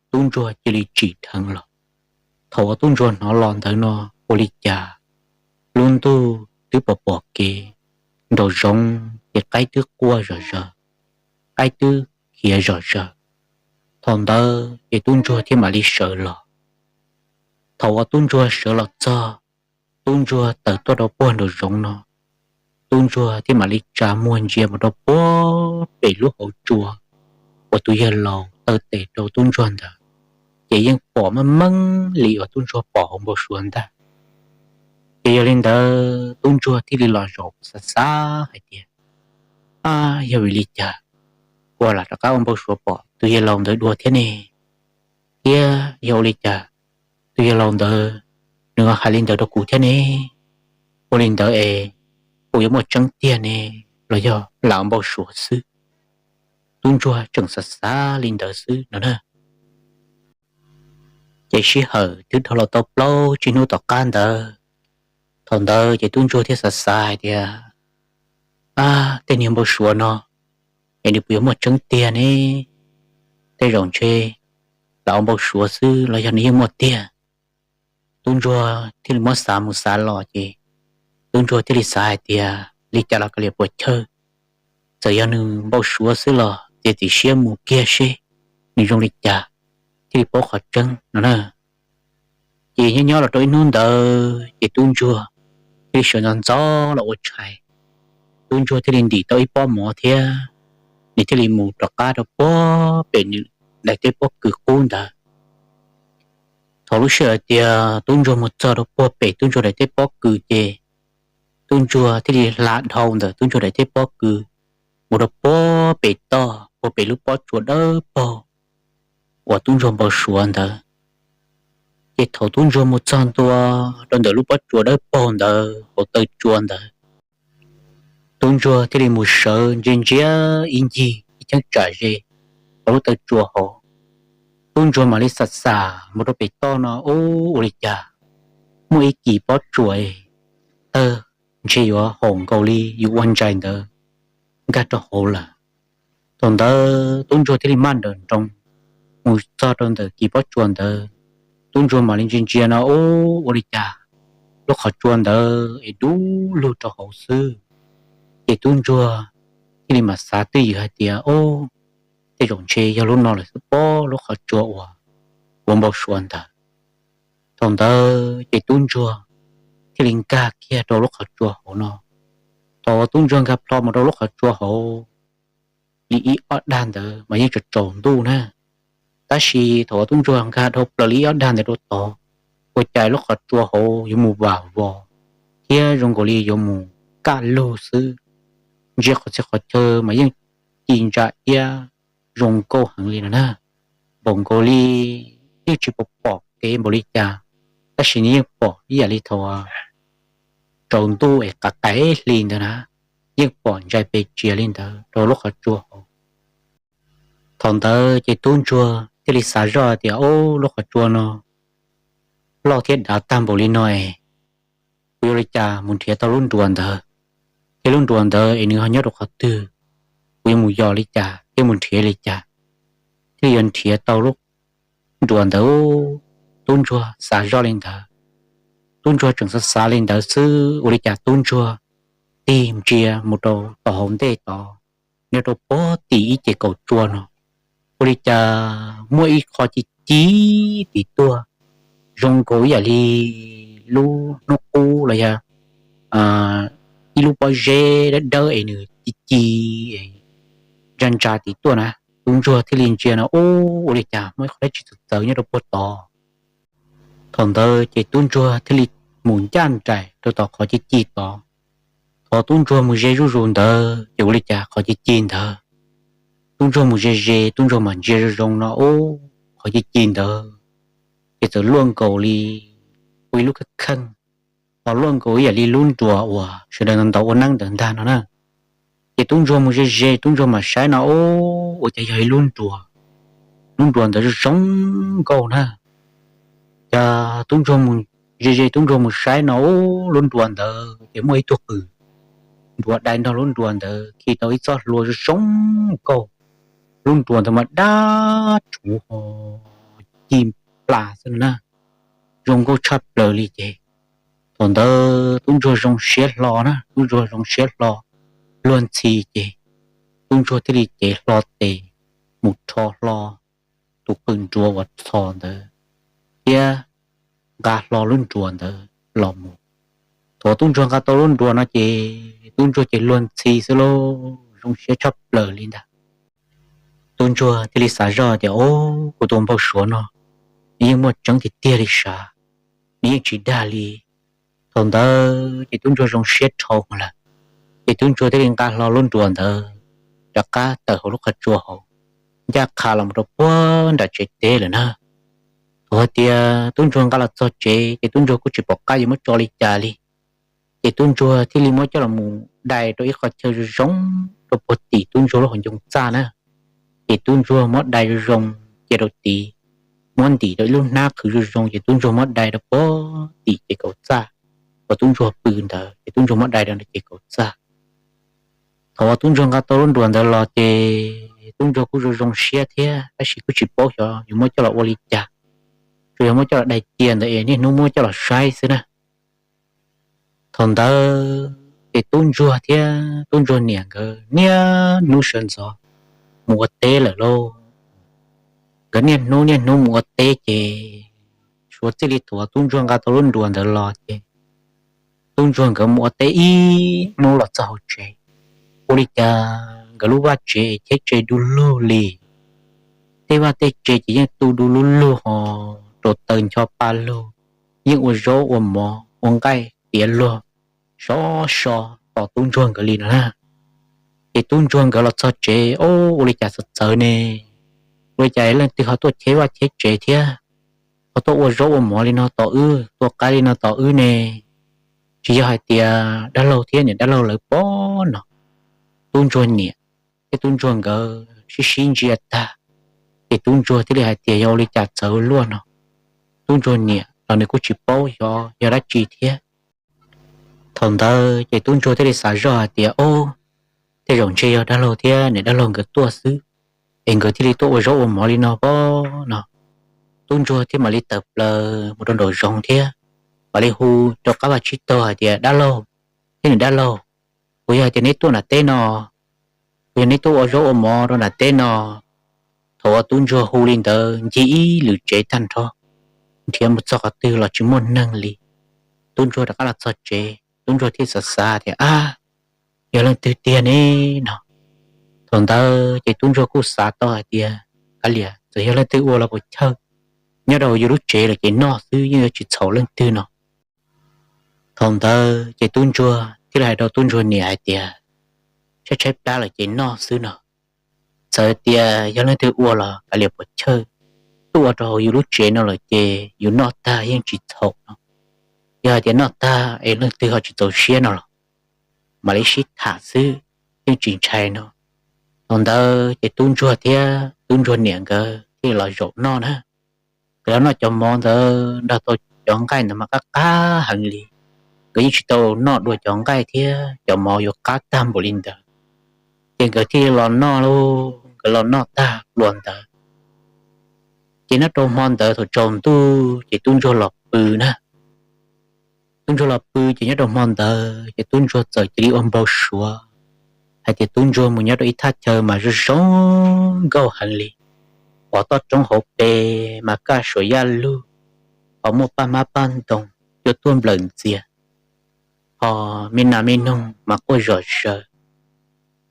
tub ntsuag cia li tsim dheev los. Thaum uas tub ntsuag hnov los ntawd no, ua li cas lub ntuj twb pom pom kev, nraum zoov ces qaib twb quaj zom zaws, qaib twb khiav zom zaws. Thaum ntawd ces tub ntsuag thiaj mam li sawv los. Thaum uas tub ntsuag sawv los txog, tub ntsuag tawm tuaj rau puag nraum zoov no, tub ntsuag thiaj mam li tsa muag ntsia mus rau puag pem lub hauv tsua uas tus yawg laus taw tes rau tub ntsuag ntawd, ces yeej pom meej meej li uas tub ntsuag pom hauv npau suav ntag. Ces yog li ntawd tub ntsuag thiaj li los zaum xav xav hais tias, Ab, yog vim li cas kuv lam rov qab ua npau suav pom tus yawg laus ntawd dua thiab ne? Thiab yog ua li cas tus yawg laus ntawd nws hais li ntawd rau kuv thiab ne? Ua li ntawd es kuv yuav muaj tseeb tiag ne, los yog lam ua npau suav xwb? Tub ntsuag tseem xav xav li ntawd xwb no na. Ces sij hawm twb dhau los tau plaub tsib hnub tom qab ntawd, thaum ntawd ces tub ntsuag thiaj xav xav hais tias, Ab, tej niag npau suav no es nws puas yuav muaj tseeb tiag ne? Tej zaum ntshe lam ua npau suav xwb los yog nws yeej muaj tiag. Tub ntsuag thiaj li muab xav mus xav los ces tub ntsuag thiaj li xav hais tias li cas los kav liam puas chawj, txawm yog nws npau suav xwb los txiav txim siab mus kiag seb nws zoo li cas thiaj li paub qhov tseeb no na. Ces nyob nyob los rau ib hnub ntawd ces tub ntsuag thiaj li sawv ntxov ntxov los ua tshais. Tub ntsuag thiaj li ntim tau ib pob mov thiab nws thiaj li mus rov qab rau puag pem nws daim teb pob kws qub ntawd. Thaum lub sij hawm tias tub ntsuag mus txog rau puag pem tub ntsuag daim teb pob kws ces tub ntsuag thiaj li hla dhau ntawm tub ntsuag daim teb pob kws mus rau puag pem toj puag pem lub pob tsuas dawb paug uas tub ntsuag npau suav ntawd. Ces thaum tub ntsuag mus txog ntua rau ntawm lub pob tsuas dawb paug ntawd hauv taw tsua ntawd, tub ntsuag thiaj li mus sawv ntsia ntsia ib ncig ib cheeb tsam ze hauv lub taw tsua hauv. Tub ntsuag mam li xam xam mus rau pem toj no, Ub, ua li cas muaj ib kis pob tsuas tawg ntshe yuav haum nkaus li yus ua ntsais ntawd nkag rau hauv lawm. Thaum ntawd tub ntsuag thiaj li maj nrawm nroos mus txog rau ntawm kis pob tsuas ntawd. Tub ntsuag mam li ntsia ntsia no, Ub, ua li cas lub qhov tsua ntawd es dub lug rau hauv xwb. Ces tub ntsuag thiaj li mam xav twj ywm hais tias, Ub, tej zaum ntshe yog lub no lawm xwb pob, lub qhov tsua uas ua npau suav ntawd. Thaum ntawd ces tub ntsuag thiaj li nkag kiag rau lub qhov tsua hauv no. Thaum uas tub ntsuag nkag plho mus rau lub qhov tsua hauv li ib ob dag ntawd mas yeej tsaus tsaus ntuj na. Tab sis thaum uas tub ntsuag nkag dhau plaws li ib ob dag ntawd rau tod, ua cas lub qhov tsua hauv yuav mus vam vos thiab zoo nkaus li yuav mus kaj lug xwb. Ntsia qhov txhia qhov chaw mas yeej ci ntsa iab zoo nkauj heev li no na. Npaum nkaus li yeej tsis pom pom kev npaum li cas, tab sis nws yeej pom ib yam li thaum tsaus ntuj es qav qaim hli ntawd na, yeej pom ntshai pes tsias li ntawd rau lub qhov tsua hauv. Thaum ntawd ces tub ntsuag thiaj li xav zoj tias, Ob, lub qhov tsua no loj thiab dav tag npaum li no es kuv yuav ua li cas mus nrhiav tau lub nruas ntawd? Thiab lub nruas ntawd es nws ho nyob rau qhov twg? Kuv yuav mus yos li cas thiab mus nrhiav li cas thiaj yuav nrhiav tau lub nruas ntawd? Tub ntsuag xav zoj li ntawd, tub ntsuag tseem xav xav li ntawd xwb, ua li cas tub ntsuag tig ntsia mus rau tom hauv ntej tod, nyob rau puag tim ib ce kaum tsua no, ua li cas muaj ib qho ci ci tim tuaj, zoo nkaus ib yam li lub hnub qub los yog ib lub pob zeb dawb dawb es nws ci ci ntsa ntsa tim tuaj na. Tub ntsuag thiaj li ntsia no, Ub, ua li cas muaj ib qho dab tsi txawv txawv nyob rau puag tod? Thaum ntawd ces tub ntsuag thiaj li mus ncaj nraim rau tom qhov ci ci tod. Thaum tub ntsuag mus ze zuj zus ntawd ces ua li cas qhov ci ci ntawd, tub ntsuag mus ze ze, tub ntsuag mam ntsia zoo zoo no, ub, qhov ci ci ntawd ces txawm luaj nkaus li ua ib lub kheej kheej, ho luaj nkaus ib yam li lub nruas uas sawv daws ntaus ua neeb ntawd ntag no na. Ces tub ntsuag mus ze ze, tub ntsuag mam saib no, ub, ua cas yog ib lub nruas, lub nruas ntawd zoo zoo nkauj na. Ces tub ntsuag mus ze ze, tub ntsuag mus saib no, ub, lub nruas ntawd ces muaj ib tug qws nruas dai nrog lub nruas ntawd khi tau ib txoj hlua zoo zoo nkauj. Lub nruas ntawd mas dab rhuv ho ci plas xwb na, zoo nkauj tshaj plaws li ces thaum ntawd tub ntsuag zoo siab hlo na, tub ntsuag zoo siab hlo luag ntxhi ces tub ntsuag thiaj li cev hlo tes mus rho hlo tus qws nruas uas txhos ntawd thiab nqa hlo lub nruas ntawd los mus. Thaum tub ntsuag nqa tau lub nruas no ces tub ntsuag ces luag ntxhi xwb lauj, zoo siab tshaj plaws li ntag. Tub ntsuag thiaj li xav zoj tias, Ob, kuv tus npau suav no nws yeej muaj tseeb tiag tiag li sav, nws yeej tsis dag li. Thaum ntawd ces tub ntsuag zoo siab dhau lawm, ces tub ntsuag thiaj li nqa hlo lub nruas ntawd rov qab tawm hauv lub qhov tsua hauv, ncaj qha los mus rau puag nram tsev teb lawm na. Thaum hais tias tub ntsuag nqa los txog tsev ces tub ntsuag kuj tsis pom qab yuav muab tso li cas li. Ces tub ntsuag thiaj li muab coj los mus dai rau ib qho chaw zoo zoo rau puag tim tub ntsuag lub hauv ncoo txaj na. Ces tub ntsuag muab dai zoo zoo cia rau tid, muab ntim rau ib lub hnab qhwv zoo zoo ces tub ntsuag muab dai rau puag tim ces kaum txaj uas tub ntsuag pw ntawd ces tub ntsuag muab dai rau ntawm ces kaum txaj. Thaum uas tub ntsuag nqa tau lub nruas ntawd los ces tub ntsuag kuj zoo zoo siab thiab tab sis kuj tsis paub xyov yuav muab coj los ua li cas, tsuas yog muab coj los dai cia ntawd es niaj hnub muab coj los saib xwb na. Thaum ntawd ces tub ntsuag thiab tub ntsuag niam nkawd niaj hnub sawv ntxov mus ua teb lawm lauj. Nkawd niaj hnub niaj hnub mus ua teb ces suav txij li thaum tub ntsuag nqa tau lub nruas ntawd los ces tub ntsuag nkawd mus ua teb ib hnub los txog hauv tsev, ua li cas nkawd lub vaj tsev cheb tse du lug li. Tej vaj tej tsev ces yeej tu du lug lug ho rau taws ncho pa lug, yeej ua zaub ua mov ua nqaij tiav luag sov so tos tub ntsuag nkawd li no na. Ces tub ntsuag nkawd los txog tsev, Ob, ua li cas txawv txawv ne? Ua li cas leej twg ho tuaj cheb vaj cheb tsev thiab ho tuaj ua zaub ua mov li no tos wb, tua qaib li no tos wb ne? Tsis yog hais tias dab laug thiab niam dab laug lawv pom no? Tub ntsuag niam thiab tub ntsuag nkawd sib sib ntsia tag, ces tub ntsuag thiaj li hais tias, Yog ua li cas txawv luaj no? Tub ntsuag niam los nws kuj tsis paub xyov yog dab tsi thiab. Thaum ntawd ces tub ntsuag thiaj li xav zoj hais tias, Ob, tej zaum ntshe yog dab laug thiab niam dab laug nkawd tuaj xwb es nkawd thiaj li tuaj ua zaub ua mov li no pob no. Tub ntsuag thiaj mam li tawm plaws mus rau nraum zoov thiab mam li hu rau qab vaj tsib taug hais tias, Dab laug thiab niam dab laug, puas yog hais tias neb tuaj nram teb no? Puas yog neb tuaj ua zaub ua mov rau nram teb no? Thaum uas tub ntsuag hu li ntawd ncig ib lwm tsev tag nrho, nrhiav mus txog qhov twg los tsis muaj neeg li. Tub ntsuag rov qab los txog tsev, tub ntsuag thiaj xav xav tias, Ab, yog leej twg tiag ne no? Thaum ntawd ces tub ntsuag kuj xav tau hais tias, Kav liam, txawm yog leej twg ua los puas chawj, nyob rau yus lub tsev lawm ces noj xwb yeej yuav tsis txhaum leej twg no. Thaum ntawd ces tub ntsuag thiaj li hais rau tub ntsuag niam hais tias, tshaib tshaib plab lawm ces noj xwb no. Txawm tias yog leej twg ua los kav liam puas chawj, twb ua rau hauv yus lub tsev no lawm ces yus noj tag yeej tsis txhaum no. Yog hais tias noj tag es leej twg ho tsis txaus siab no los mam li sib tham xwb, yeej tsis ntshai no. Thaum ntawd ces tub ntsuag thiab tub ntsuag niam nkawd thiaj los zaum noj na. Nkawd los noj cov mov ntawd nrog tau cov nqaij ntawd mas qab qab heev li. Nkawd yeej tsis tau noj dua cov nqaij thiab cov mov yuav qab tag npaum li ntawd. Ces nkawd thiaj li los noj lauj, nkawd los noj tag pluas ntawd ces nyob rau hmo ntawd thaum tsaus ntuj ces tub ntsuag los pw na. Tub ntsuag los pw ces nyob rau hmo ntawd ces tub ntsuag txawm cia li ua npau suav hais tias tub ntsuag mus nyob rau ib thaj chaw mas zoo zoo nkauj heev li. Pom toj roob hauv pes mas kaj suam yaj lug, ho muaj paj hmab paj ntoo cua tuaj nplawm ntxias, ho me nas me noog mas quaj zom zaws.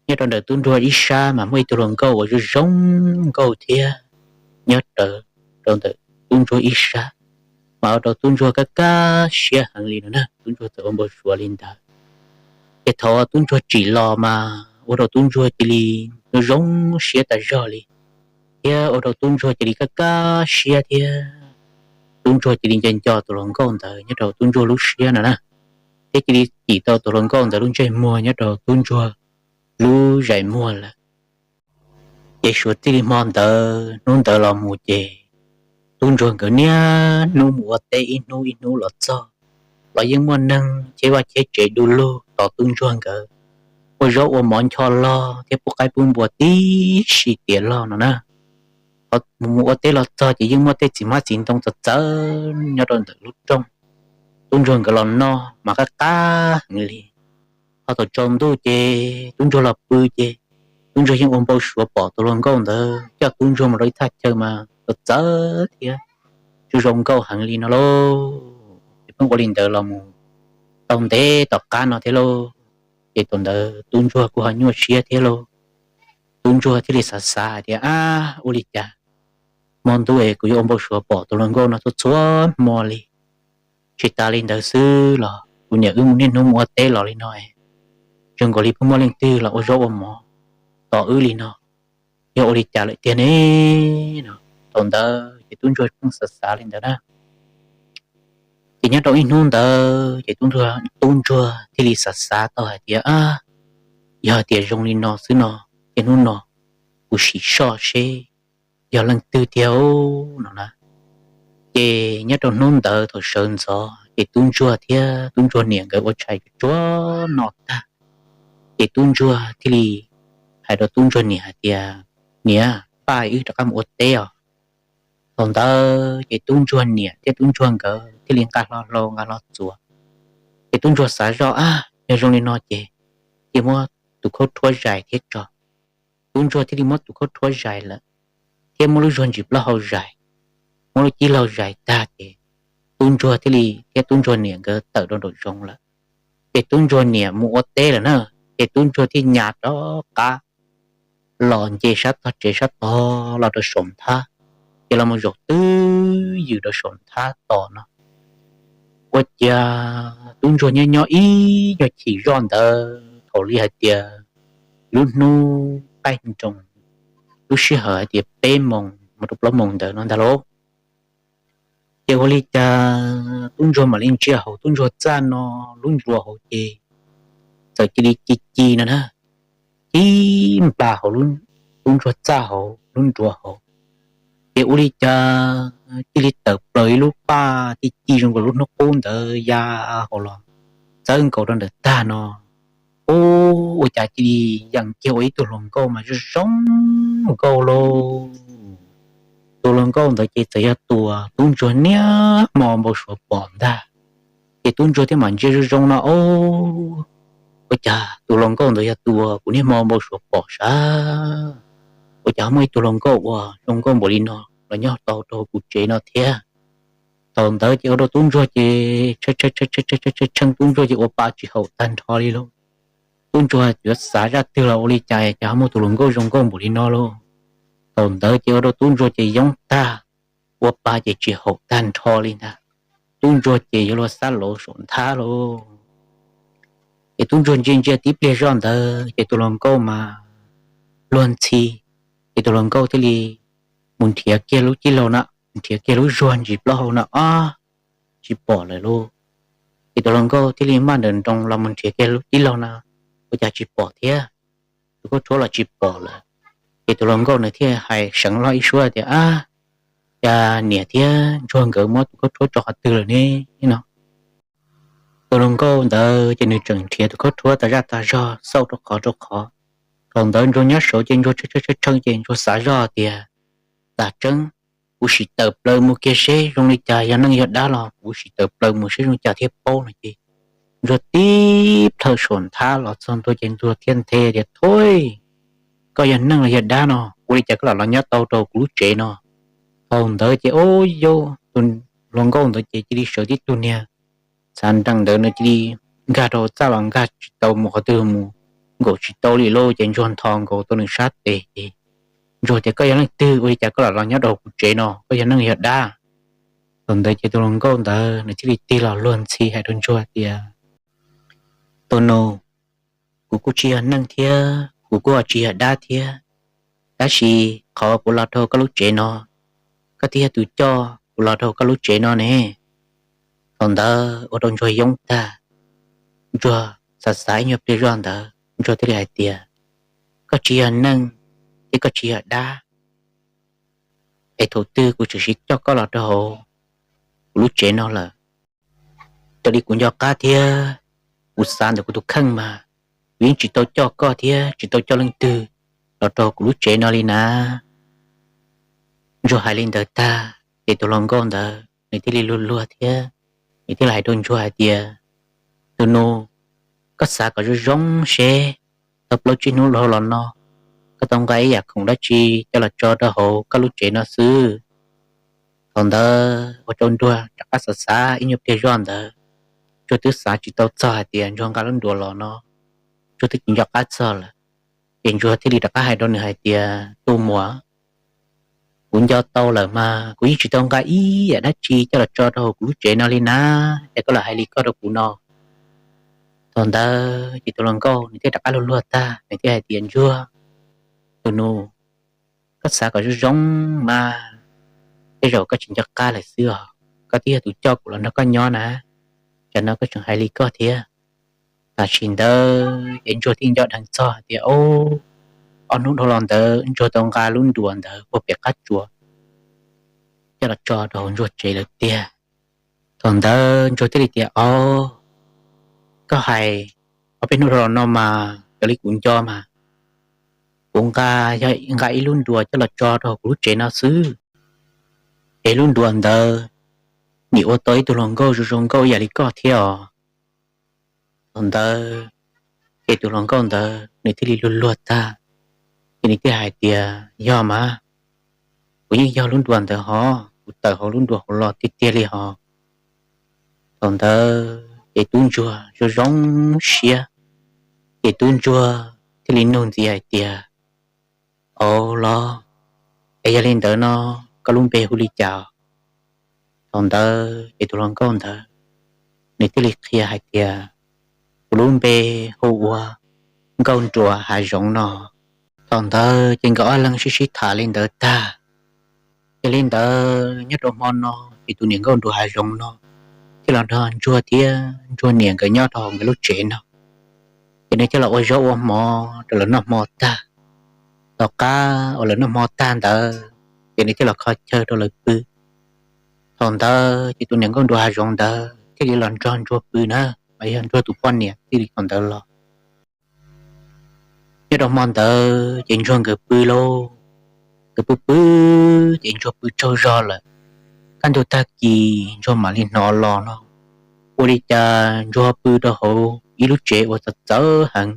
Nyob rau ntawm tub ntsuag ib sab mas muaj ib tug hluas nkauj uas zoo zoo nkauj thiab nyob rawv rau ntawm tub ntsuag ib sab, mas ua rau tub ntsuag kaj kaj siab heev li no na. Tub ntsuag txawm ua npau suav li ntawd. Ces thaum tub ntsuag tsim los mas ua rau tub ntsuag cia li zoo zoo siab tas zog li, thiab ua rau tub ntsuag cia li kaj kaj siab thiab. Tub ntsuag cia li nco nco tus hluas nkauj ntawd nyob rau tub ntsuag lub siab no na, thiab cia li cim tau tus hluas nkauj ntawd lub ntsej muag nyob rau tub ntsuag lub zais muag lawm. Ces suav txij li hmo ntawd hnub ntawd los mus ces tub ntsuag nkawd niaj hnub mus ua teb ib hnub ib hnub los txog, los yeej muaj neeg cheb vaj cheb tsev du lug tos tub ntsuag nkawd ua zaub ua mov ncho log thiab pub qaib pub npua tib si tiav log no na. Mus mus ua teb los txog ces yeej muaj tej txiv hmab txiv ntoo txawv txawv nyob rau ntawm lub rooj. Tub ntsuag nkawd los noj mas qab qab heev li. Ho thaum tsaus ntuj ces tub ntsuag los pw ces tub ntsuag yeej ua npau suav pom tus hluas nkauj ntawd coj tub ntsuag mus rau ib thaj chaw mas txawv txawv thiab zoo zoo nkauj heev li no lauj. Ces pheej ua li ntawd los mus tau ntev tom qab no thiab lauj. Ces thaum ntawd tub ntsuag kuj ho nyuaj siab thiab lauj. Tub ntsuag thiaj li xav xav hais tias, ab, ua li cas hmo ntuj es kuv yuav ua npau suav pom tus hluas nkauj no txhua txhua hmo li. Tsis tas li ntawd xwb los kuv niam wb mus niaj hnub mus ua teb los li no, zoo nkaus li pheej muaj leej twg los ua zaub ua mov tos wb li no, yog ua li cas lawm tiag ne no. Thaum ntawd ces tub ntsuag pheej xav xav li ntawd na. Ces nyob rau ib hnub ntawd ces tub ntsuag thiaj li xav xav tau hais tias, ab, yog hais tias zoo li no xwb no, ces hnub no kuv sim soj seb yog leej twg tiag no na. Ces nyob rau hnub ntawd thaum sawv ntxov ces tub ntsuag thiab tub ntsuag niam nkawd ua tshais tsuag tsuag noj tag, ces tub ntsuag thiaj li hais rau tub ntsuag niam hais tias, niam, pab wb rov qab mus ua teb os. Thaum ntawd ces tub ntsuag niam thiab tub ntsuag nkawd thiaj li nqa hlo hlau nqa hlo txuas. Ces tub ntsuag xav zoj, ab, yog zoo li no ces cia muab tus khaub rhuab zais thiab tso. Tub ntsuag thiaj li muab tus khaub rhuab zais lawm, thiab muab lub zuag ntsis plaub hau zais, muab lub cib laug zais tag ces tub ntsuag thiaj li thiab tub ntsuag niam nkawd tawm rau nraum zoov lawm. Ces tub ntsuag niam mus ua teb lawm na, ces tub ntsuag thiaj nyas rov qab los nce sab tog tsev sab tog los rau saum nthab, ces los mus zaum twb ywm rau saum nthab tos no. Ua ciav tub ntsuag nyob nyob ib nyuag chim zoj ntawd thaum li hais tias lub hnub qaij nroos, lub sij hawm hais tias peb moos mus rau plaub moos ntawd no ntag lauj. Ces ua li cas tub ntsuag mam li ntsia hauv tub ntsuag txaj no lub nruas hauv ces txawm cia li ci ci no na, ci nplas hauv tub ntsuag txaj hauv lub nruas hauv. Ces ua li cas cia li tawm plaws ib lub paj ci ci zoo nkaus lub hnub qub ntawd ya hauv los txawb nkaus rau ntawm tag no. Ub, ua cas cia li yees kiag ua ib tug hluas nkauj mas zoo zoo nkauj lauj. Tus hluas nkauj ntawd ces txawm yog tus tub ntsuag niaj hmo npau suav pom ntag. Ces tub ntsuag thiaj mam ntsia zoo zoo no, ub, ua cas tus hluas nkauj ntawd yog tus kuv niaj hmo npau suav pom sav? Ua cas ho muaj ib tug hluas nkauj uas zoo nkauj npaum li no los nyob tau rau kuv tsev no thiab? Thaum ntawd ces ua rau tub ntsuag ces tshee tshee tub ntsuag ces ua pa tsis haum tag nrho li lauj. Tub ntsuag yuav xav zaj twg los ua li cas ces ho muaj tus hluas nkauj zoo nkauj npaum li no lauj. Thaum ntawd ces ua rau tub ntsuag ces yoob tag, ua pa ces tsis haum tag nrho li ntag. Tub ntsuag ces yuav luag xab lauv saum nthab lauj. Ces tub ntsuag ntsia ntsia tib pliag zoj ntawd ces tus hluas nkauj mas luag ntxhi, ces tus hluas nkauj thiaj li mus nrhiav kiag lub tij laug no, nrhiav kiag lub zuag ntsis plaub hau no ob, tsis pom lawm lauj. Ces tus hluas nkauj thiaj li maj nrawm nroos los mus nrhiav kiag lub tij laug no, ua cas tsis pom thiab, tus khaub rhuab los tsis pom lawm. Ces tus hluas nkauj nws thiaj hais seev loj ib suab tias, Ab, cas niam thiab ntsuag nkawd muab tus khaub rhuab tso qhov twg lawm ne no? Tus hluas nkauj ntawd ces nws tseem nrhiav tus khaub rhuab tas zaj tas zog xauj rau qhov rau qhov. Thaum ntawd ntsuag nyob saud ces ntsuag tshee tshee tshee ces ntsuag xav zoj tias, Tam tseeb, kuv sim tawm plaws mus kiag seb zoo li cas, yog neeg yog dab los kuv sim tawm plaws mus seb zoo cas thiaj paub no ces ntsuag tib plhaw saum nthab los txog ntua ces ntsuag thiaj nthe tias, Thov, koj yog neeg los yog dab no, ua li cas koj lam los nyob tau rau kuv lub tsev no? Thaum ntawd ces ub, yau, tus hluas nkauj ntawd ces cia li sawv tib tug niag txhav nrees ntawd no cia li nkag rau txaj los nkag tsis tau mus qhov twg mus, nkaum tsis tau li lauj. Ces ntsuag nthos nkaus tau nws sab tes ces ntsuag tias, Koj yog leej twg, ua li cas koj lam los nyob rau kuv tsev no, koj yog neeg yog dab? Thaum ntawd ces tus hluas nkauj ntawd nws thiaj li tig los luag ntxhi hais rau ntsuag tias, Tus nus, kuv kuj tsis yog neeg thiab kuv kuj tsis yog dab thiab, tab sis qhov kuv los rau koj lub tsev no, koj twb yog tus coj kuv los rau koj lub tsev no ne. Thaum ntawd ua rau ntsuag yoob tag, ntsuag xav xav ib nyuag pliag zoj ntawd ntsuag thiaj li hais tias, Koj tsis yog neeg thiab koj tsis yog dab, es thaum twg kuv tseem siv coj koj los rau hauv kuv lub tsev no lawm? Raws li kuv nco qab thiab kuv xav ntawm kuv tus kheej mas, kuv yeej tsis tau coj koj thiab tsis tau coj leej twg los rau kuv lub tsev no li na. Ntsuag hais li ntawd tag ces tus hluas nkauj ntawd nws thiaj li luag luag thiab nws thiaj li hais rau ntsuag hais tias, Tus nus, koj xav kom zoo zoo seb, tau plaub tsib hnub dhau los no koj tau nqa ib yam khoom dab tsi coj los tso rau hauv koj lub tsev no xwb? Thaum ntawd ua rau ntsuag rov qab xav xav ib nyuag pliag zoj ntawd, ntsuag twb xav tsis tau txog hais tias ntsuag nqa lub nruas los no, ntsuag twb tsis nco qab txog lawm. Ces ntsuag thiaj li rov qab hais rau nws hais tias, Tus muam, kuv nco tau lawm mas kuv yeej tsis tau nqa ib yam dab tsi coj los tso rau hauv kuv lub tsev no li na, es koj lam hais li koj rau kuv no. Thaum ntawd ces tus hluas nkauj nws thiaj rov qab luag luag tag nws thiaj hais tias, Ntsuag, tus nus, koj xav kom zoo zoo mas, tej zaum koj tsis nco qab lawm xwb os, koj twb yog tus coj kuv los nrog koj nyob na, tsam no koj tseem hais li koj thiab. Tam sim ntawd ces ntsuag thiaj nco dheev txog hais tias, Ob hnub dhau los ntawd ntsuag tau nqa lub nruas ntawd puag pem qab tsuas coj los tso rau hauv ntsuag tsev lawm tiag. Thaum ntawd ntsuag thiaj li tias, Ob, koj hais, ob peb hnub dhau los no mas raws li kuv nco mas kuv nqa, yog nqa ib lub nruas coj los tso rau hauv kuv lub tsev no xwb, es lub nruas ntawd nim ua tau ib tug hluas nkauj zoo zoo nkauj ib yam li koj thiab os. Thaum ntawd ces tus hluas nkauj ntawd nws thiaj li luag luag tag, ces nws thiaj hais tias, Yog mas, kuv yeej yog lub nruas ntawd hos, kuv tawm hauv lub nruas hauv los tiag tiag li hos. Thaum ntawd ces tub ntsuag zoo zoo siab, ces tub ntsuag thiaj li nug ntxiv hais tias, Au los, es yog li ntawd no koj lub npe hu li cas? Thaum ntawd ces tus hluas nkauj ntawd nws thiaj li qhia hais tias, Kuv lub npe hu ua Nkauj Nruas Hav Zoov no. Thaum ntawd ces nkawd ob leeg sib sib tham li ntawd tag. Ces li ntawd nyob rau hmo no ces tus niam Nkauj Nruas Hav Zoov no thiaj los nrog ntsuag thiab ntsuag niam nkawd nyob rau hauv nkawd lub tsev no. Ces nws thiaj los ua zaub ua mov rau lawv noj hmo tag. Tom qab uas lawv noj hmo tag ntawd ces nws thiaj los kho chaw rau lawv pw. Thaum ntawd ces tus niam Nkauj Nruas Hav Zoov ntawd thiaj li los nrog ntsuag pw na, mas yog ntsuag tus poj niam thiaj li thaum ntawd los. Nyob rau hmo ntawd ces ntsuag nkawd pw lauj, nkawd pw pw ces ntsuag pw tsaug zog lawm. Kaj ntug tag kis ntsuag mam li hnov los no, ua li cas ntsuag pw rau hauv ib lub tsev uas txawv txawv heev.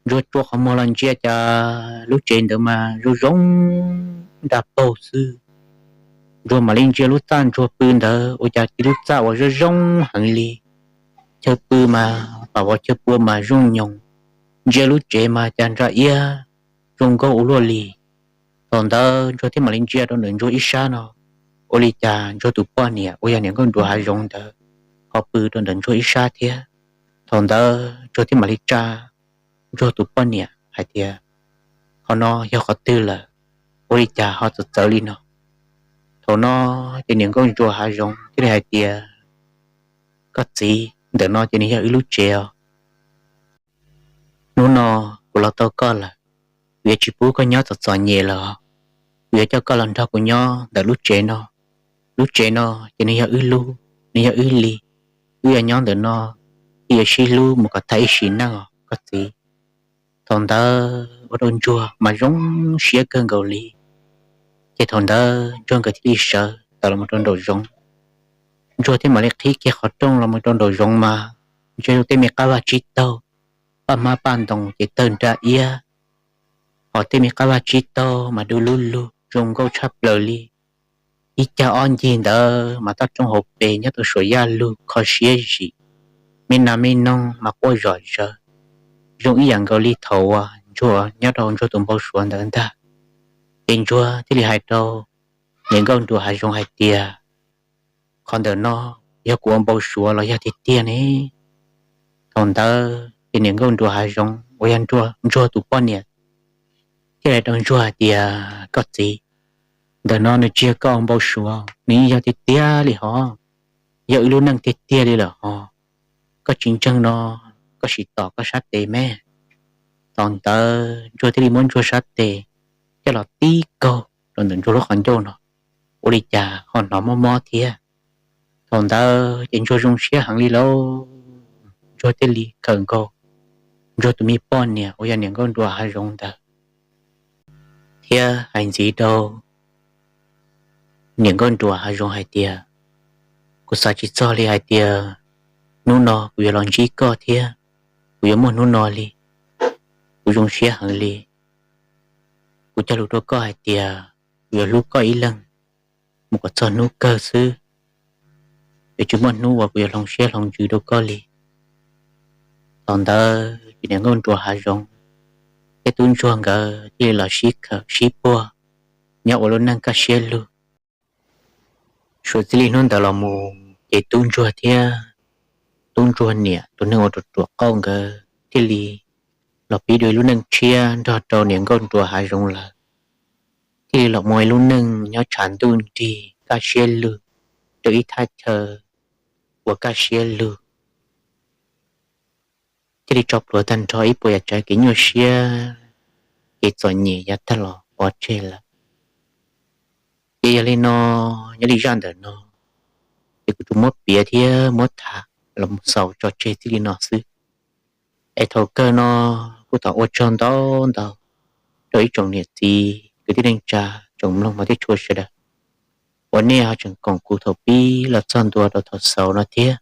Ntsuag tsuas qhov muag los ntsia cas lub tsev ntawd mas zoo zoo nra paug xwb. Ntsuag mam li ntsia lub txaj ntsuag pw ntawd ua cas tib lub txaj uas zoo zoo heev li. Chaw pw mas pam vov chaw pua mas zoo nyoos, ntsia lub tsev mas cas nra iab zoo nkauj ua luaj li. Thaum ntawd ntsuag thiaj mam li ntsia rau ntawm ntsuag ib sab no, ua li cas ntsuag tus poj niam uas yog niam Nkauj Nruas Hav Zoov ntawd ho pw rau ntawm ntsuag ib sab thiab. Thaum ntawd Ntsuag thiaj mam li tsa Ntsuag tus poj niam hais tias, Qhov no yog qhov twg lawm? Ua li cas ho txawv txawv li no? Thaum no ces niam nkauj ntsuag hav zoov thiaj li hais tias, Koj txiv, ntawm no ces nws yog wb lub tsev os. Hnub no kuv los tau koj lawm, kuv yuav tsis pub koj nyob txom txom nyem lawm os. Kuv yuav coj koj los nrog kuv nyob ntawm lub tsev no. Lub tsev no ces nws yog wb lub, nws yog wb li. Wb yuav nyob ntawm no, wb yuav sib hlub mus kom tag ib sim neej os koj txiv. Thaum ntawd ua rau Ntsuag mas zoo siab kawg nkaus li. Ces thaum ntawd Ntsuag nkawd thiaj li sawv tawm los mus rau nraum zoov. Ntsuag thiaj mam li qhib kiag qhov rooj los mus rau nraum zoov mas ntshe tej me qab vaj tsib taug, paj hmab paj ntoos ces tawg nra iab, hos tej me qab vaj tsib taug mas du lug lug zoo nkauj tshaj plaws li. Ib cag ob ncig ntawd mas toj roob hauv pes nyob rau suam yaj lug kho siab zim, me nas me noog mas quaj zom zaws, zoo ib yam nkaus li thaum uas Ntsuag nyob rau Ntsuag tus npau suav ntawd ntag. Ces Ntsuag thiaj li hais rau niam nkauj nruas hav zoov hais tias, Qhov ntawm no yog kuv ua npau suav los yog tiag tiag ne? Thaum ntawd ces niam nkauj nruas hav zoov uas yog Ntsuag tus poj niam thiaj li hais rau Ntsuag hais tias, Koj txiv, ntawm no nws tsis yog koj ua npau suav, nws yeej yog tiag tiag li hos, yog wb lub neej tiag tiag li lawm hos. Koj tsis ntseeg no, koj sim tom koj sab tes me. Thaum ntawd Ntsuag thiaj li muab Ntsuag sab tes coj los tib kaug rau ntawm Ntsuag lub qhov ncauj no, ua li cas ho hnov mob mob thiab. Thaum ntawd ces Ntsuag zoo siab heev li lauj. Ntsuag thiaj li khawm nkaus Ntsuag tus me poj niam uas yog niam nkauj nruas hav zoov ntawd thiab hais ntxiv rau niam nkauj nruas hav zoov hais tias, Kuv xav tsis txog li hais tias hnub no kuv yuav los ntsib koj thiab kuv yuav muaj hnub no li. Kuv zoo siab heev li. Kuv cog lus rau koj hais tias kuv yuav hlub koj ib leeg mus kom txog hnub kawg xwb. Yuav tsis muaj hnub uas kuv yuav hloov siab hloov ntsws rau koj li. Thaum ntawd ces niam nkauj nruas hav zoov thiab tub ntsuag nkawd thiaj li los sib khawm sib puag nyob ua lub neej kaj siab lug. Suav txij li hnub ntawd los mus ces tub ntsuag thiab tub ntsuag niam tus neeg uas ruam ruam qauj nkawd thiaj li los pib dua ib lub neej tshiab nrog rau niam nkauj nruas hav zoov lawm. Thiaj li los muaj ib lub neej nyob tshav ntuj nrig kaj siab lug rau ib thaj chaw uas kaj siab lug. Thiaj li tso plhuav tag nrho ib puas yam tsav kev nyuaj siab, kev txom nyem yav tag los pov tseg lawm. Ces yog li no, nyob li zaj ntawm no ces kuv tsuas muab piav thiab muab tham los mus xaus tso tseg txij li no xwb. Es thaum kawg no kuj thov ua tsaug ntau ntau rau ib tsoom niam txiv kwv tij neej tsa, tsoom mloog mas thiab tshua sawv daws uas nej ho tseem koom kuv thaum pib los txog ntua rau thaum xaus no thiab.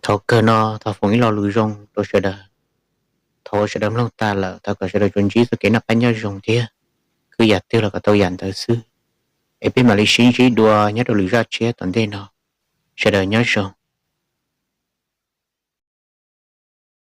Thaum kawg no thov foom ib lo lus zoo rau sawv daws. Thaum uas sawv daws mloog tas lawm thov kom sawv daws tsuas ntsib txoj kev noj qab nyob zoo thiab, khwv yam twg los kom tau yam ntawd xwb. Es peb mam li sib ntsib dua nyob rau lwm zaj tshiab tom ntej no. Sawv daws nyob zoo.